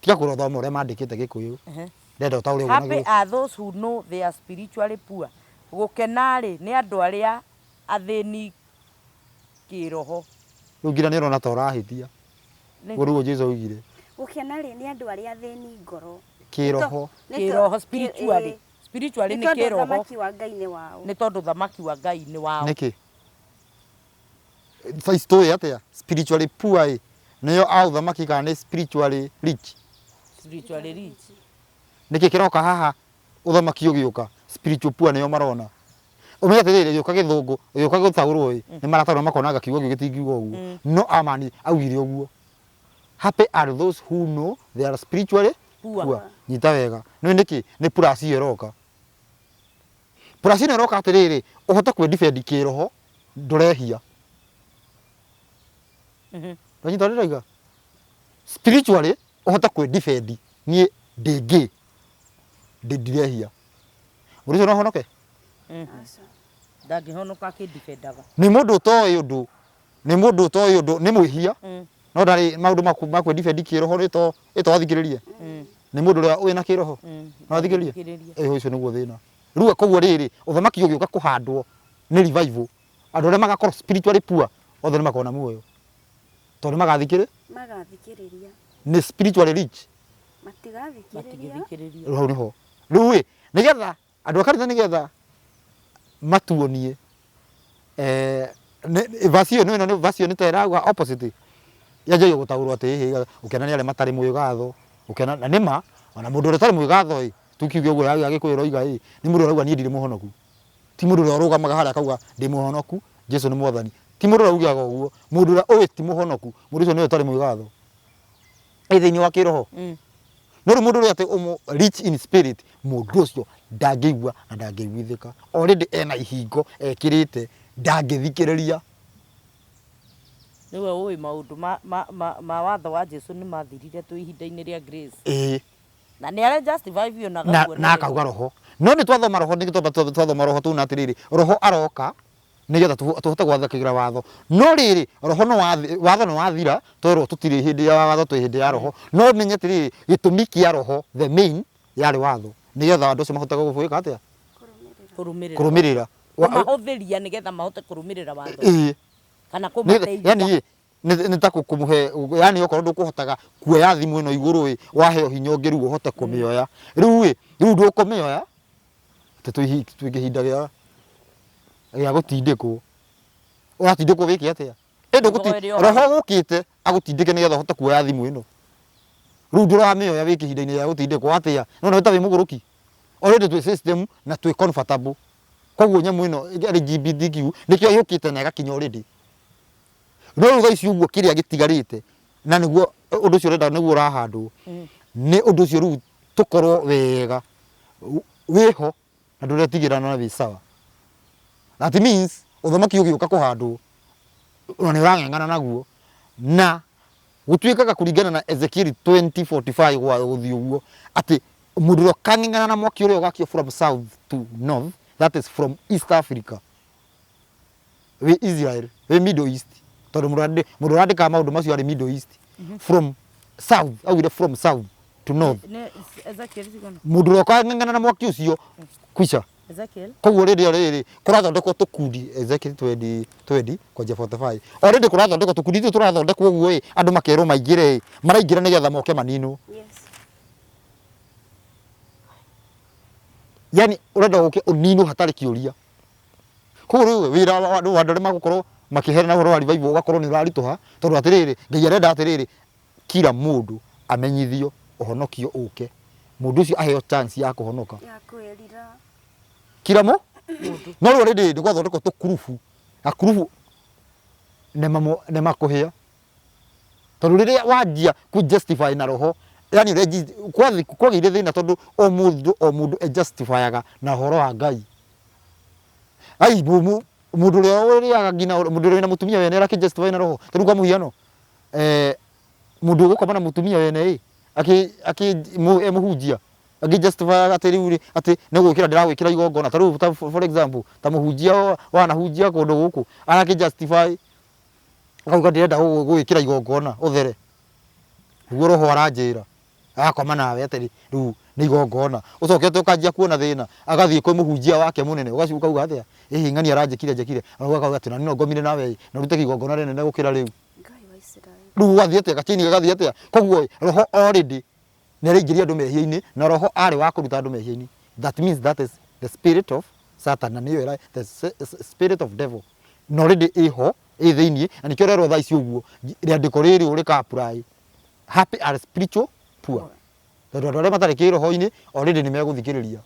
Tiga kũrothoma ũrĩa mandĩkĩte Gĩkũyũ. Ndĩrenda ũtaũre ũguo na Happy Gĩkũyũ. are those who know they are spiritually poor. Gũkena-rĩ nĩ andũ arĩa athĩni kĩroho. Rĩu nginya nĩ ũrona ta ũrahĩtia. Nĩ- Ũguo nĩguo Jesũ oigire. Gũkena rĩ nĩ andũ arĩa athĩni ngoro. Kĩroho. Nĩ Kĩroho spiritually. Spiritually Nĩ nĩ tondũ kĩroho. ũthamaki wa Ngai nĩ wao. Nĩ tondũ thamaki wa Ngai nĩ wao. Nĩkĩ? Thaa ici tũĩ atĩa? Spiritually poor ĩ nĩo a ũthamaki kana nĩ spiritually rich? Spiritually rich. Nĩkĩ kĩroka haha ũthamaki ũgĩũka? Spiritual poor nĩo marona. Ũmenye atĩrĩrĩ, gĩũka Gĩthũngũ, gĩũka gũtaũrwo ĩ, nĩ marataũra makona anga kiugo kĩu gĩtingiuga ũguo. No Amani augire ũguo. Happy are those who know they are spiritually Poor. poor. Nyita wega. Nĩ nĩkĩ? Nĩ plus ĩyo ĩroka. Plus ĩno ĩroka atĩrĩrĩ, ũhote kwĩ defend kĩroho, ndũrehia. Ndwanyita ũrĩa ndĩroiga? Spiritually, ũhote kwĩ defend, niĩ ndĩ gay, ndĩ ndirehia. Mũndũ ũcio no ahonoke? Aca. Ndangĩhonoka akĩndifendaga. Nĩ mũndũ ũtoĩ ũndũ, nĩ mũndũ ũtoĩ ũndũ, nĩ mwĩhia, no ndarĩ maũndũ ma kwĩ defend kĩroho nĩ to ĩ to athikĩrĩrie. Nĩ mũndũ ũrĩa wĩna kĩroho, no athikĩrĩrie? Athikĩrĩrie. Ĩ ũcio nĩguo thĩna. Rĩu koguo rĩrĩ, ũthamaki ũgĩũka kũhandwo nĩ revival, andũ arĩa magakorwo spiritually poor othe nĩ makona muoyo. Tondũ nĩ magathikĩrĩ? Magathikĩrĩria. Nĩ spiritually rich. Matigathikĩrĩria. Matingĩthikĩrĩria. Rĩu hau nĩho. Rĩu ĩ, nĩgetha andũ a kanitha nĩgetha matuonie verse ĩyo nĩ verse ĩyo nĩ ta ĩrauga opposite. Yanjagia gũtaũrwo atĩ ĩhĩ ũkena nĩ arĩa matarĩ mwĩgatho, ũkena na nĩma ona mũndũ ũrĩa ũtarĩ mwĩgatho ĩ, tukiuge ũguo ya Gĩkũyũ ĩroiga ĩ, nĩ mũndũ ũrauga niĩ ndirĩ mũhonoku. Ti mũndũ ũrĩa ũrũgamaga harĩa akauga ndĩ mũhonoku, Jesũ nĩ mwathani. Ti mũndũ ũrĩa ugaga ũguo, mũndũ ũrĩa ũĩ ti mũhonoku, mũndũ ũcio nĩwe ũtarĩ mwĩgatho. Ĩ thĩinĩ wa kĩroho. No rĩu mũndũ ũrĩa atĩ ũmũ rich in spirit, mũndũ ũcio ndangĩigua na ndangĩiguithĩka. Already ena ihingo ekĩrĩte, ndangĩthikĩrĩria. Nĩwe ũĩ maũndũ ma, ma, ma, ma watho wa Jesu nĩ mathirire twĩ ihinda-inĩ rĩa grace. Ĩĩ. Na nĩ are justify biũ na Na, akauga na nĩ akauga roho. No nĩ twathoma roho, nĩ twamba twathoma roho tuona atĩrĩrĩ, roho aroka nĩgetha tũhote gwathĩkĩra watho. No rĩrĩ, roho no wathi, watho nĩ wathira, twerwo tũtirĩ hĩndĩ ya watho, twĩ hĩndĩ ya roho. No menye atĩrĩrĩ, gĩtũmi kĩa roho, the main, yarĩ watho. Nĩgetha andũ acio mahote gwĩka atĩa? Kũrũmĩrĩra. Kũrũmĩrĩra. Kũmahũthĩria nĩgetha mahote kũrũmĩrĩra watho. Ĩĩ. Kana Nĩgetha, kũmateithia. yani ĩ, nĩ ta kũmũhe, yani okorwo ndũkũhotaga kuoya thimũ ĩno igũrũ ĩ, waheo hinya ũngĩ rĩu ũhote kũmĩoya. Rĩu ĩ, rĩu ndũkũmĩoya, atĩ twĩ kĩhinda gĩa gĩa gũtindĩkwo. Ũratindĩkwo wĩke atĩa? Ĩ ndũgũti, Roho ĩrĩ o roho ũkĩte agũtindĩke nĩgetha ũhote kuoya thimũ ĩno. Rĩu ndũramĩoya wĩ kĩhinda-inĩ gĩa gũtindĩkwo atĩa? No nĩ ta wĩ mũgũrũki. Already twĩ system na twĩ comfortable. Koguo nyamũ ĩno LGBTQ nĩkĩo yũkĩte na ĩgakinya already. No rĩu thaa ici ũguo kĩrĩa gĩtigarĩte na nĩguo ũndũ ũcio ũrenda nĩguo ũrahandwo nĩ ũndũ ũcio rĩu tũkorwo wega wĩho na ndũretigĩra na wĩ sawa. That means ũthamaki ũgĩũka kũhandwo na nĩ ũrang'eng'ana naguo na gũtuĩkaga kũringana na Ezekiel 20:45 gwa gũthiĩ ũguo atĩ mũndũ ũrĩa ũkang'eng'ana na mwaki ũrĩa ũgakio from south to north, that is from East Africa, wĩ Israel, wĩ Middle East, tondũ mũndũ ũrandĩkaga maũndũ macio arĩ Middle East, from south, augire from south to north. Nĩ Ezekiel cigana? Mũndũ ũrĩa ũkang'eng'ana na mwaki ũcio kwica. Ezekiel? Koguo rĩrĩa rĩrĩ kũrathondekwo tũkundi Ezekiel 20 20 kwanjia 45. Already kũrathondekwo tũkundi tũtũ tũrathondekwo ũguo ĩ, andũ makerwo maingĩre ĩ, maraingĩra nĩgetha moke maninwo. Yes. Yani ũrenda ũke ũninwo hatarĩ kĩũria. Koguo rĩu wĩra wa andũ arĩa magũkorwo makĩheana ũhoro wa revival ũgakorwo nĩ ũraritũha tondũ atĩrĩrĩ, Ngai arenda atĩrĩrĩ, kila mũndũ amenyithio ũhonokio ũke. Mũndũ ũcio aheo chance ya kũhonoka. Ya kwĩrira. Kila mo no rĩu already nĩ gwathondekwo tũkurubu gakurubu nĩ makũhĩa tondũ rĩrĩa wanjia ku justify na roho, yani kwagĩire thĩna tondũ o mũndũ e justifyaga na ũhoro wa Ngai. Ai mũndũ ũrĩa ũrĩaga nginya mũndũ ũrĩa wĩna mũtumia wene arakĩ justify na roho. Ta rĩu kwa mũhiano, mũndũ ũgũkoma na mũtumia wene ĩ akĩ akĩ e mũhunjia angĩ justify atĩ rĩu rĩ atĩ nĩ gwĩkĩra ndĩragwĩkĩra igongona. Ta rĩu ta for example, ta mũhunjia wanahunjia kũndũ gũkũ arakĩ justify akauga ndĩrenda gũgwĩkĩra igongona ũthere nĩguo roho aranjĩra, agakoma nawe atĩ rĩu nĩ igongona, ũcokete ũkanjia kuona thĩna, agathiĩ kwĩ mũhunjia wake mũnene, ũgacoka ũkauga atĩa, ĩhĩ ng'ani aranjĩkire njĩkire, akauga atĩ nani no ngomire nawe ĩ na ũrute kĩgongona rĩnene gũkĩra rĩu. Ngai wa Isiraeli. Rĩu ũgathiĩ atĩa gachini gagathiĩ atĩa? Koguo roho already nĩ araingĩria andũ mehia-inĩ, na roho arĩ wa kũruta andũ mehia-inĩ. That means that is the spirit of Satan, na nĩyo the spirit of devil, na already ĩho ĩ thĩiniĩ, na nĩkĩo ũrerwo thaa ici ũguo rĩandĩko rĩrĩ ũrĩka apply, happy are spiritual poor, tondũ andũ arĩa matarĩ kĩroho-inĩ already nĩ megũthikĩrĩria.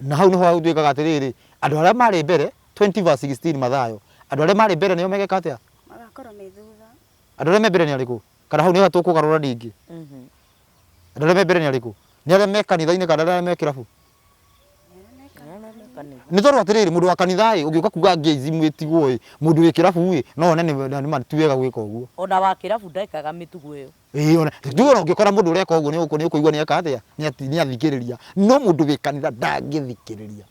Na hau nĩho gũtuĩkaga atĩrĩrĩ, andũ arĩa marĩ mbere, 20 verse 16, Mathayo, andũ arĩa marĩ mbere nĩo megeka atĩa? Magakorwo me thutha. Andũ arĩa me mbere nĩ arĩkũ? Kana hau nĩho tũkũgarũra ningĩ? Andũ arĩa me mbere nĩ arĩkũ? Nĩ arĩa me kanitha-inĩ kana arĩa me kĩrabu? Nĩ tondũ atĩrĩrĩ, mũndũ wa kanitha ĩ ũngĩũka kuga gayism ĩtigwo ĩ, mũndũ wĩ kĩrabu ĩ no one nĩ ti wega gwĩka ũguo. Ona wa kĩrabu ndekaga mĩtugo ĩyo. Ĩĩ, ona tuge ona ũngĩkora mũndũ ũreka ũguo nĩ ũkũigua nĩ eka atĩa, nĩ athikĩrĩria, no mũndũ wĩ kanitha ndangĩthikĩrĩria,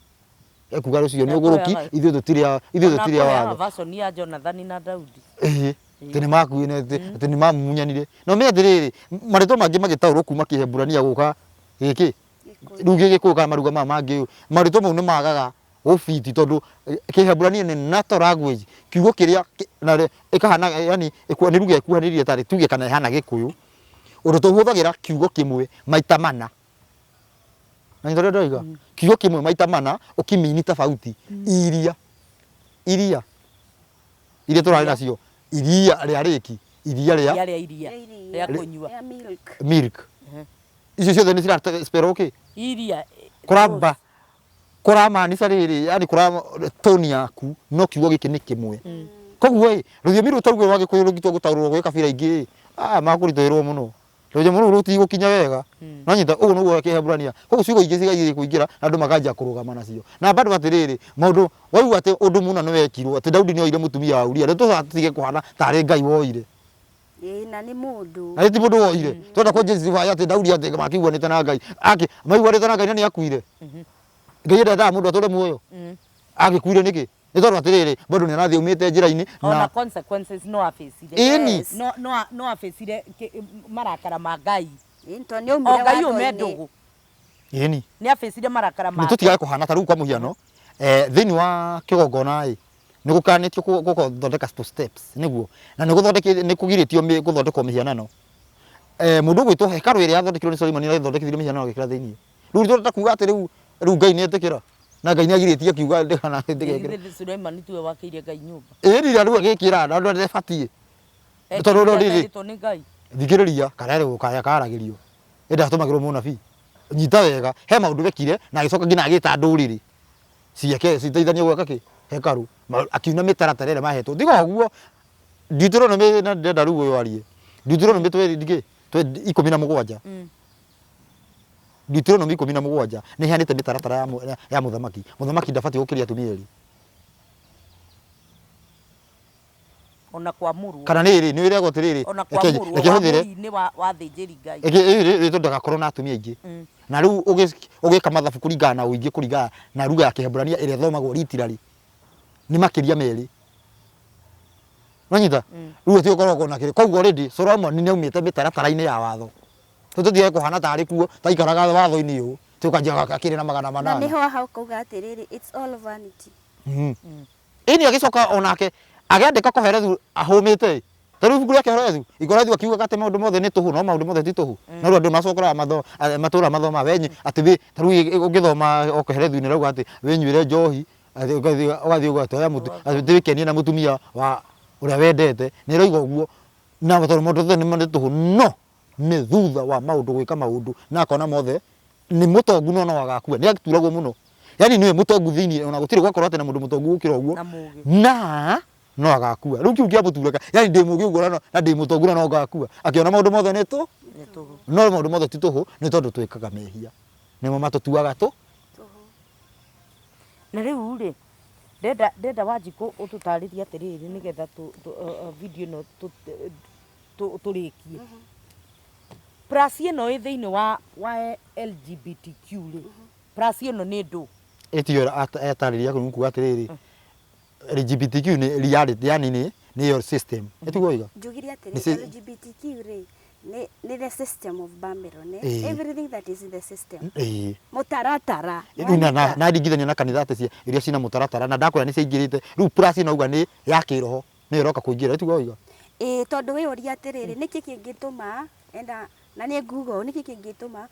ekuga ũcio nĩ ũgũrũki, ithuĩ tũtirĩ a watho. Version ya Jonathani na Daudi. Ĩĩ, atĩ nĩ makuire, atĩ nĩ mamumunyanire. Na ũmenye atĩrĩrĩ, marĩtwa mangĩ magĩtaũrwo kuma Kĩhemburania gũka gĩkĩ rĩu Gĩgĩkũyũ kana maruga maya mangĩ, marĩtwa mau nĩ magaga gũbiti tondũ Kĩhemburania nĩ natural language, kiugo kĩrĩa na ĩkahana, yani nĩ ruga ĩkuhanĩrĩirie tarĩ tuge kana ĩhana Gĩkũyũ, ũndũ tũhũthagĩra kiugo kĩmwe maita mana. Na ũrĩa ndĩroiga, kiugo kĩmwe maita mana ũkĩmini tofauti. Iria tũrarĩ nacio, iria rĩa rĩki, iria rĩa iria rĩa iria. Rĩa rĩa kũnyua. Rĩa milk. Milk icio ciothe nĩ cira spell okay. Iria. Kũramba kũramaanisha rĩrĩ, yani kũra toni yaku, no kiugo gĩkĩ nĩ kĩmwe. Koguo ĩ rũthiomi rũu taruge rwa Gĩkũyũ rũngĩtua gũtaũrwo gwĩ kabira ingĩ ĩ makũritũhĩrwo mũno, rũthiomi rũu rũtigũkinya wega. No nyita ũguo nĩguo Kĩhemburania. Koguo ciugo ingĩ cigaithiĩ kũingĩra na andũ makanjia kũrũgama nacio, na bado atĩrĩrĩ, maũndũ waigua atĩ ũndũ mũna nĩ wekirwo, atĩ Daudi nĩ oire mũtumia wa Uria, rĩu tũtige kũhana tarĩ Ngai woire. Ĩĩ, na nĩ mũndũ. Na ti mũndũ woire. Twenda kũ justify atĩ Daudi atĩ makĩiguanĩte na Ngai, akĩ maiguanĩte na Ngai na nĩ akuire. Ngai endaga mũndũ atũre muoyo, agĩkuire nĩkĩ? Nĩ tondũ atĩrĩrĩ, bado nĩ arathiĩ aumĩte njĩra-inĩ. Ona na consequences no abĩcire. Ĩni. Yes. No abĩcire marakara ma Ngai. Ĩĩ, tondũ nĩ O aumire Ngai ũme watho-inĩ. ndũgũ. Ĩni. Nĩ abĩcire marakara nĩ make. Tũtigage kũhana ta rĩu kwa mũhiano, thĩinĩ wa kĩgongona ĩ nĩ gũkanĩtio gũthondeka two steps nĩguo, na nĩ gũthondeke nĩ kũgirĩtio gũthondekwo mĩhianano. Mũndũ ũgwĩtwo hekarũ ĩrĩa yathondekirwo nĩ Solomon nĩ mĩhianano agĩkĩra thĩinĩ. Rĩu tũrenda kuga atĩ rĩu Ngai nĩ etĩkĩra na Ngai nĩ agirĩtie akiuga ndĩgekĩre? Githĩ Suleimani tiwe wakĩire Ngai nyũmba? Ĩni, rĩu agĩkĩra na andũ arĩa ĩbatiĩ tondũ rĩrĩ Ekĩrĩtwo nĩ Ngai. Thikĩrĩria, karĩa karĩa karagĩrio ĩndĩ atũmagĩrwo mũnabii, nyita wega, he maũndũ wekire na agĩcoka nginya agĩta ndũrĩrĩ ciake citeithanie gwaka kĩ hekarũ. Akiuna mĩtaratara ĩrĩa mahetwo. Tiga ũguo, Deuteronomy, na ndĩrenda rĩu ũyũ arie Deuteronomy ndikĩ 17. Deuteronomy 17 nĩ ĩheanĩte mĩtaratara ya mũthamaki. Mũthamaki ndabatiĩ gũkĩria atumia erĩ. Ona kwamũrwo. Kana nĩ ĩrĩ nĩ ĩragwo atĩrĩrĩ, Ona kwamũrwo reke hũthĩre wamũri-inĩ wa athĩnjĩri Ngai. Ĩrĩ ndagakorwo na atumia aingĩ. Na rĩu ũgĩka mathabu kũringana na ũingĩ, kũringana na lugha ya Kĩhemburania ĩrĩa ĩthomagwo literally, nĩ makĩria merĩ. Wanyita? Rĩu ũtige ũkoragwo na kĩrĩ. Koguo already Solomon nĩ aumĩte mĩtaratara-inĩ ya watho. Rĩu tũtige kũhana tarĩ kuo taikaraga watho-inĩ ũũ tũkanjia akĩrĩ na magana Na manana. nĩho hau kauga atĩrĩrĩ, it's all vanity. Ĩni agĩcoka onake agĩandĩka Kohelethu ahũmĩte. Ta rĩu ibuku rĩa Kohelethu, Kohelethu akiugaga atĩ maũndũ mothe nĩ tũhũ, no maũndũ mothe ti tũhũ. No rĩu andũ macokaga matũra mathoma wenye atĩ ta rĩu ũngĩthoma o Kohelethu-inĩ rauga atĩ wĩnyuĩre njohi, atĩ ũgathiĩ ũgatoya mũtu, atĩ wĩkenie na mũtumia wa ũrĩa wendete, nĩ ĩroiga ũguo. Na tondũ maũndũ mothe nĩ tũhũ, no nĩ thutha wa maũndũ gwĩka maũndũ na akona mothe nĩ mũtongu no no agakua, nĩ aturagwo mũno. Yani nĩwe mũtongu thĩinĩ, ona gũtirĩ gwakorwo atĩ na mũndũ mũtongu gũkĩra ũguo. Na mũgĩ. Na no agakua. Rĩu kĩu kĩamũturaka, yani ndĩ mũgĩ ũguo na ndĩ mũtongu na no ngakua. Akĩona maũndũ mothe nĩ tũ Nĩ tũhũ. No maũndũ mothe ti tũhũ, nĩ tondũ twĩkaga mehia. Nĩmo matũtuaga tũ. Tũhũ. Na rĩu rĩ, ndenda ndenda Wanjikũ ũtũtarĩrie atĩrĩrĩ nĩgetha tũ tũ video ĩno tũrĩkie. Plus ĩno ĩ thĩinĩ wa wa LGBTQ rĩ, plus ĩno nĩ ndũ? Ĩtio etarĩria kũu kuga atĩrĩrĩ, LGBTQ nĩ reality, yani nĩ nĩyo system. Ĩtiguo waiga? Njugire Nĩ atĩrĩ, LGBTQ rĩ, nĩ nĩ the system of Babylon, eh? Everything that is in the system. Mũtaratara. Rĩu na na na ringithania na kanitha atĩ iria cina mũtaratara na ndakwĩra nĩ ciaingĩrĩte rĩu plus ĩno auga nĩ ya kĩroho nĩyo ĩroka kũingĩra ĩtiguo waiga? Ĩĩ tondũ wĩyũrie atĩrĩrĩ, nĩkĩ kĩngĩtũma enda na nĩ nguga ũũ, nĩkĩ kĩngĩtũma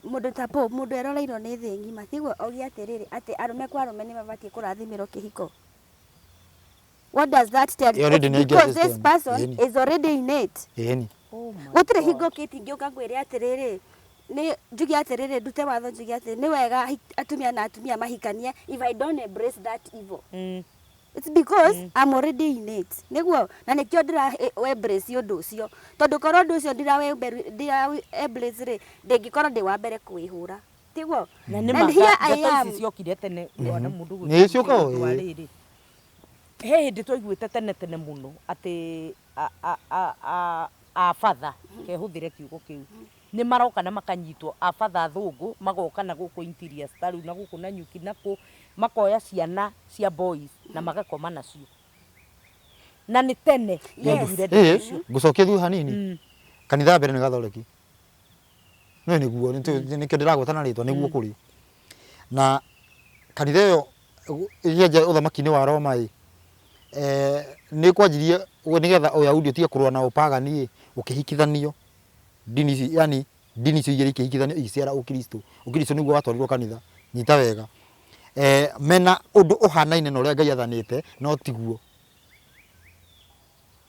mũndũ ta Pope, mũndũ eroreirwo nĩ thĩ ng'ima, tiguo auge atĩrĩrĩ, atĩ arũme kwa arũme nĩ mabatiĩ kũrathimĩrwo kĩhiko? What does that tell you? Already It's nĩ aingĩra because this system. person Ĩni. is already in it. Ĩni. Oh my Gũtirĩ God. hingo kĩti ingĩũka ngwĩre atĩrĩrĩ, nĩ njuge atĩrĩrĩ, ndute watho njuge atĩrĩrĩ, nĩ wega atumia na atumia mahikanie if I don't embrace that evil. It's because I'm already in it. Nĩguo, na nĩkĩo ndĩra embrace ũndũ ũcio. Tondũ korwo ũndũ ũcio ndĩra embrace rĩ, ndĩngĩkorwo ndĩ wa mbere kũwĩhũra. Tiguo? Na nĩ And ma here I njata am. ici ciokire tene wana mũndũ Nĩ ciũkaga, ũndũ wa ĩĩ. rĩrĩ. He hĩndĩ twaiguĩte tene tene mũno atĩ a batha, kehũthĩre kiugo kĩu, nĩ maroka na makanyitwo a batha athũngũ magoka na gũkũ interiors ta rĩu na gũkũ Nanyuki na kũ, makoya ciana cia boys na magakoma nacio. Na nĩ tene twaiguire ndeto Ĩĩ, icio. ngũcokia thutha hanini. Kanitha ya mbere nĩ Gathoreki. No nĩguo, nĩkĩo ndĩragweta na rĩtwa, nĩguo kũrĩ. Na kanitha ĩyo ĩkĩanjia ũthamaki-inĩ wa Roma ĩ, nĩ kwanjirie nĩgetha ũyahudi ũtige kũrũa na ũpagani ĩ, ũkĩhikithanio ndini ici, yani ndini icio igĩrĩ ikĩhikithanio igĩciara ũkristo. Ũkristo nĩguo watwarirwo kanitha, nyita wega. Mena ũndũ ũhanaine na ũrĩa Ngai athanĩte, no tiguo.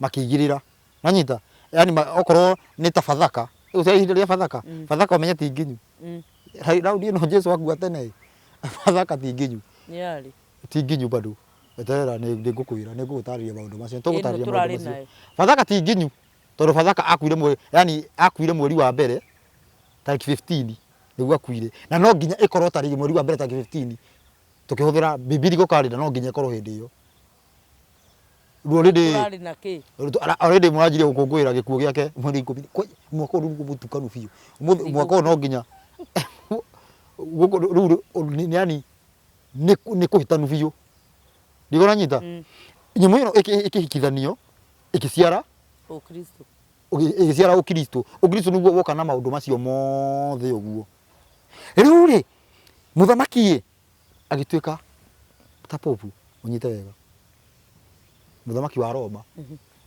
Makĩigĩrĩra. Nanyita? Yani okorwo nĩ ta Bathaka, rĩu ta ihinda rĩa Bathaka, Bathaka ũmenye ti nginyu. Raundi ĩno Jesu akua tene ĩ, Bathaka ti nginyu. Nĩ yarĩ. Ti nginyu bado. Eterera nĩ ngũkwĩra, nĩ ngũgũtarĩria maũndũ macio. Nĩ tũgũtarĩria Ĩno maũndũ tũrarĩ macio. nayo. Bathaka ti nginyu, tondũ Bathaka akuire mweri, yani akuire mweri wa mbere tarĩki 15 nĩguo akuire. Na no nginya ĩkorwo tarĩki mweri wa mbere tarĩki 15 tũkĩhũthĩra biblical calendar no nginya ĩkorwo hĩndĩ ĩyo. Rĩu already Tũrarĩ na kĩ? Already mũranjirie gũkũngũĩra gĩkuũ gĩake mweri ikũmi. Mwaka ũyũ rĩu mũtukanu biũ. Ũmũthĩ mwaka ũyũ no nginya gũkũ rĩu yani nĩ kũhĩtanu biũ. Ndigũ ũranyita? Nyamũ ĩno ĩkĩhikithanio ĩkĩciara Ũkristo. Ĩgĩciara Ũkristo. Ũkristo nĩguo woka na maũndũ macio mothe ũguo. Rĩu rĩ, mũthamaki ĩ agĩtuĩka ta popu, ũnyite wega, mũthamaki wa Roma.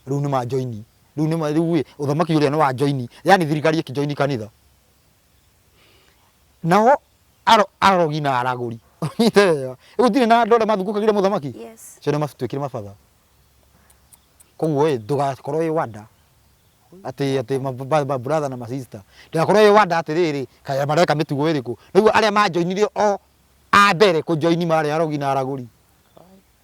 Rĩu nĩ manjoini, rĩu nĩ rĩu ĩ ũthamaki ũrĩa nĩ wa joini, yani thirikari ĩkĩjoini kanitha. Nao arogi na aragũri, ũnyite wega, gũtirĩ na andũ arĩa mathungũkagĩra mũthamaki, Yes. acio nĩ matuĩkire mabatha. Koguo ĩ ndũgakorwo wĩ wanda atĩ atĩ ma brother na ma sister, ndũgakorwo wĩ wanda atĩrĩrĩ, kaĩ mareka mĩtugo ĩrĩkũ. Rĩu arĩa manjoinire o a mbere kũjoini marĩ arogi na aragũri.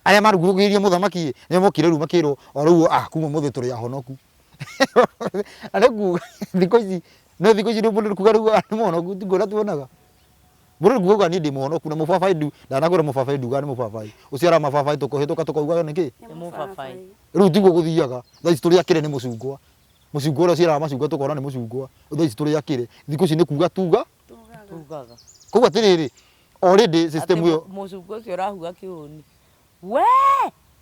Arĩa marugũrĩirie mũthamaki ĩ, nĩo mokire rĩu makĩrwo o rĩu ah kuma ũmũthĩ tũrĩ ahonoku. Na nĩ kuga thikũ ici, no thikũ ici mũndũ nĩ kuga rĩu nĩ mũhonoku tiguo ũrĩa tuonaga. Mũndũ nĩ kuga niĩ ndĩ mũhonoku na mũbabaĩ ndanakwĩra mũbabaĩ ndugaga nĩ mũbabaĩ. Ũciaraga mababaĩ tũkũhĩtũka tũkauga nĩ kĩ? Nĩ mũbabaĩ. Rĩu tiguo gũthiaga. Thaa ici tũrĩ akĩrĩ nĩ mũcungwa. Mũcungwa ũrĩa ũciaraga macungwa tũkona nĩ mũcungwa. Thaa ici tũrĩ akĩrĩ. Thikũ ici nĩ kuga tuga. Tugaga. Koguo atĩrĩrĩ, already system Atĩ ĩyo. Mũcungwa ũcio ũrahuga kĩũni. We!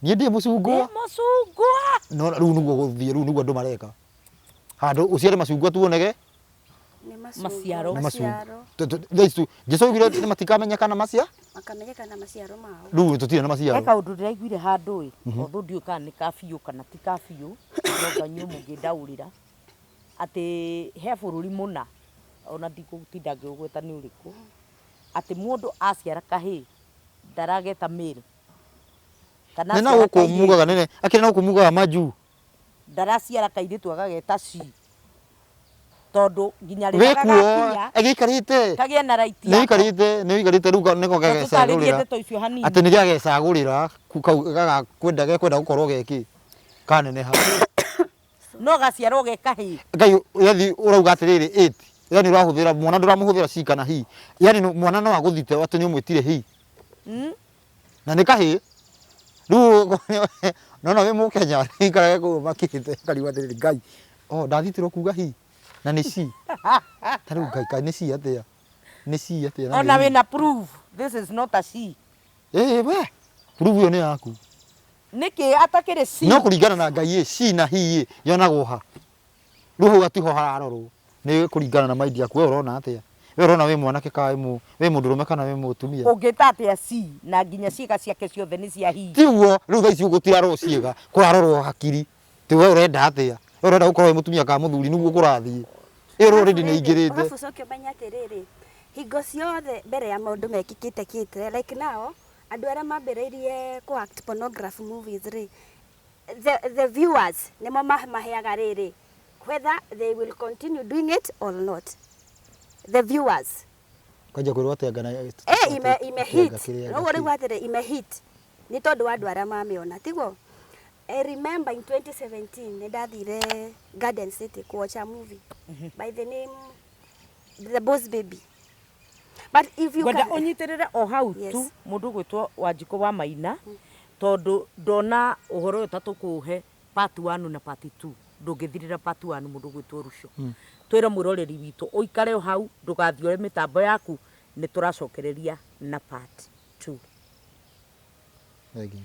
Niĩ ndĩ mũcungwa. Ndĩ mũcungwa. No rĩu nĩguo gũthiĩ, rĩu nĩguo andũ mareka. Handũ ũciare macungwa tuonege. Nĩ macungwa. Maciaro. Nĩ macungwa. Maciaro. Thaa ici Jesu augire nĩ matikamenyeka na macia. Makamenyeka na maciaro mao. Rĩu tũtirĩ na maciaro. He kaũndũ ndĩraiguire handũ ĩ, although ndiũĩ kana nĩ ka biũ kana ti ka biũ, no nga inyuĩ mũngĩndaũrĩra, atĩ he bũrũri mũna, ona ndigũtinda ngĩũgweta nĩ ũrĩkũ, atĩ mũndũ aciara kahĩĩ, ndarageta male. Kana Nĩ na aciara gũkũ kairĩtu. mugaga nene, akĩrĩ na gũkũ mugaga majuu. Ndaraciara kairĩtu agageta she. Tondũ nginya rĩrĩa Wĩkuo gagakinya ĩgĩikarĩte kagĩe na right nĩ ũikarĩte nĩ ũikarĩte rĩu nĩko Tũtarĩrie gegecagũrĩra ndeto icio hanini. Atĩ nĩ gĩagecagũrĩra kau gagakwenda gekwenda gũkorwo gekĩ kaneneha. No gaciarwo ge kahĩĩ. Ngai yathi ũrauga atĩrĩrĩ it yani ũrahũthĩra mwana ndũramũhũthĩra she kana he yani mwana no agũthite atĩ nĩ ũmwĩtire he na nĩ kahĩĩ. Rĩu nona wĩ mũkenya ikarage kũu ũmakĩte ũkarigwo atĩrĩrĩ, Ngai, oh, ndathitirwo kuga he na nĩ she. Ta rĩu Ngai, kaĩ nĩ she atĩa, nĩ she atĩa na Ona nĩ he? Wĩna proof this is not a she. Ĩĩ, we proof ĩyo nĩ yaku. Nĩkĩ atakĩrĩ she? No kũringana na Ngai ĩ, she na he ĩ yonagwo ha? Rĩu hau hatiho hararorwo, nĩ kũringana na mind yaku. We ũrona atĩa? We ũrona wĩ mwanake kana wĩ mũndũrũme kana wĩ mũtumia? Ũngĩta atĩa she na nginya ciĩga ciake ciothe nĩ cia he? Ti ũguo, rĩu thaa ici gũtirarorwo ciĩga, kũrarorwo hakiri. Ti we ũrenda atĩa? We ũrenda gũkorwo wĩ mũtumia kana mũthuri nĩguo kũrathiĩ. Ĩyo already nĩ ĩingĩrĩte. Arabu ũcoke ũmenye atĩrĩrĩ, hingo ciothe mbere ya maũndũ mekĩkĩte kĩte, like now, andũ arĩa mambĩrĩirie kũ act pornography movies rĩ, the viewers nĩmo maheaga rĩrĩ, whether they will continue doing it or not. The viewers. Kwanjia kwĩrwo atĩ anga na Ime hit. Kĩrĩa Ũguo rĩu atĩrĩ, ime hit nĩ tondũ wa andũ arĩa mamĩona, tiguo? I remember in 2017 nĩ ndathire Garden City watch a movie by the name The Boss Baby. But if you Ngwenda can ũnyitĩrĩre o hau tu mũndũ ũgwĩtwo Wanjikũ wa Maina, tondũ ndona ũhoro ũyũ ta tũkũũhe part 1 na part 2, ndũngĩthirĩra part 1. Mũndũ ũgwĩtwo Ruco, twĩre mwĩroreri witũ ũikare o hau, ndũgathiore mĩtambo yaku, nĩ tũracokereria na part 2. Thank you.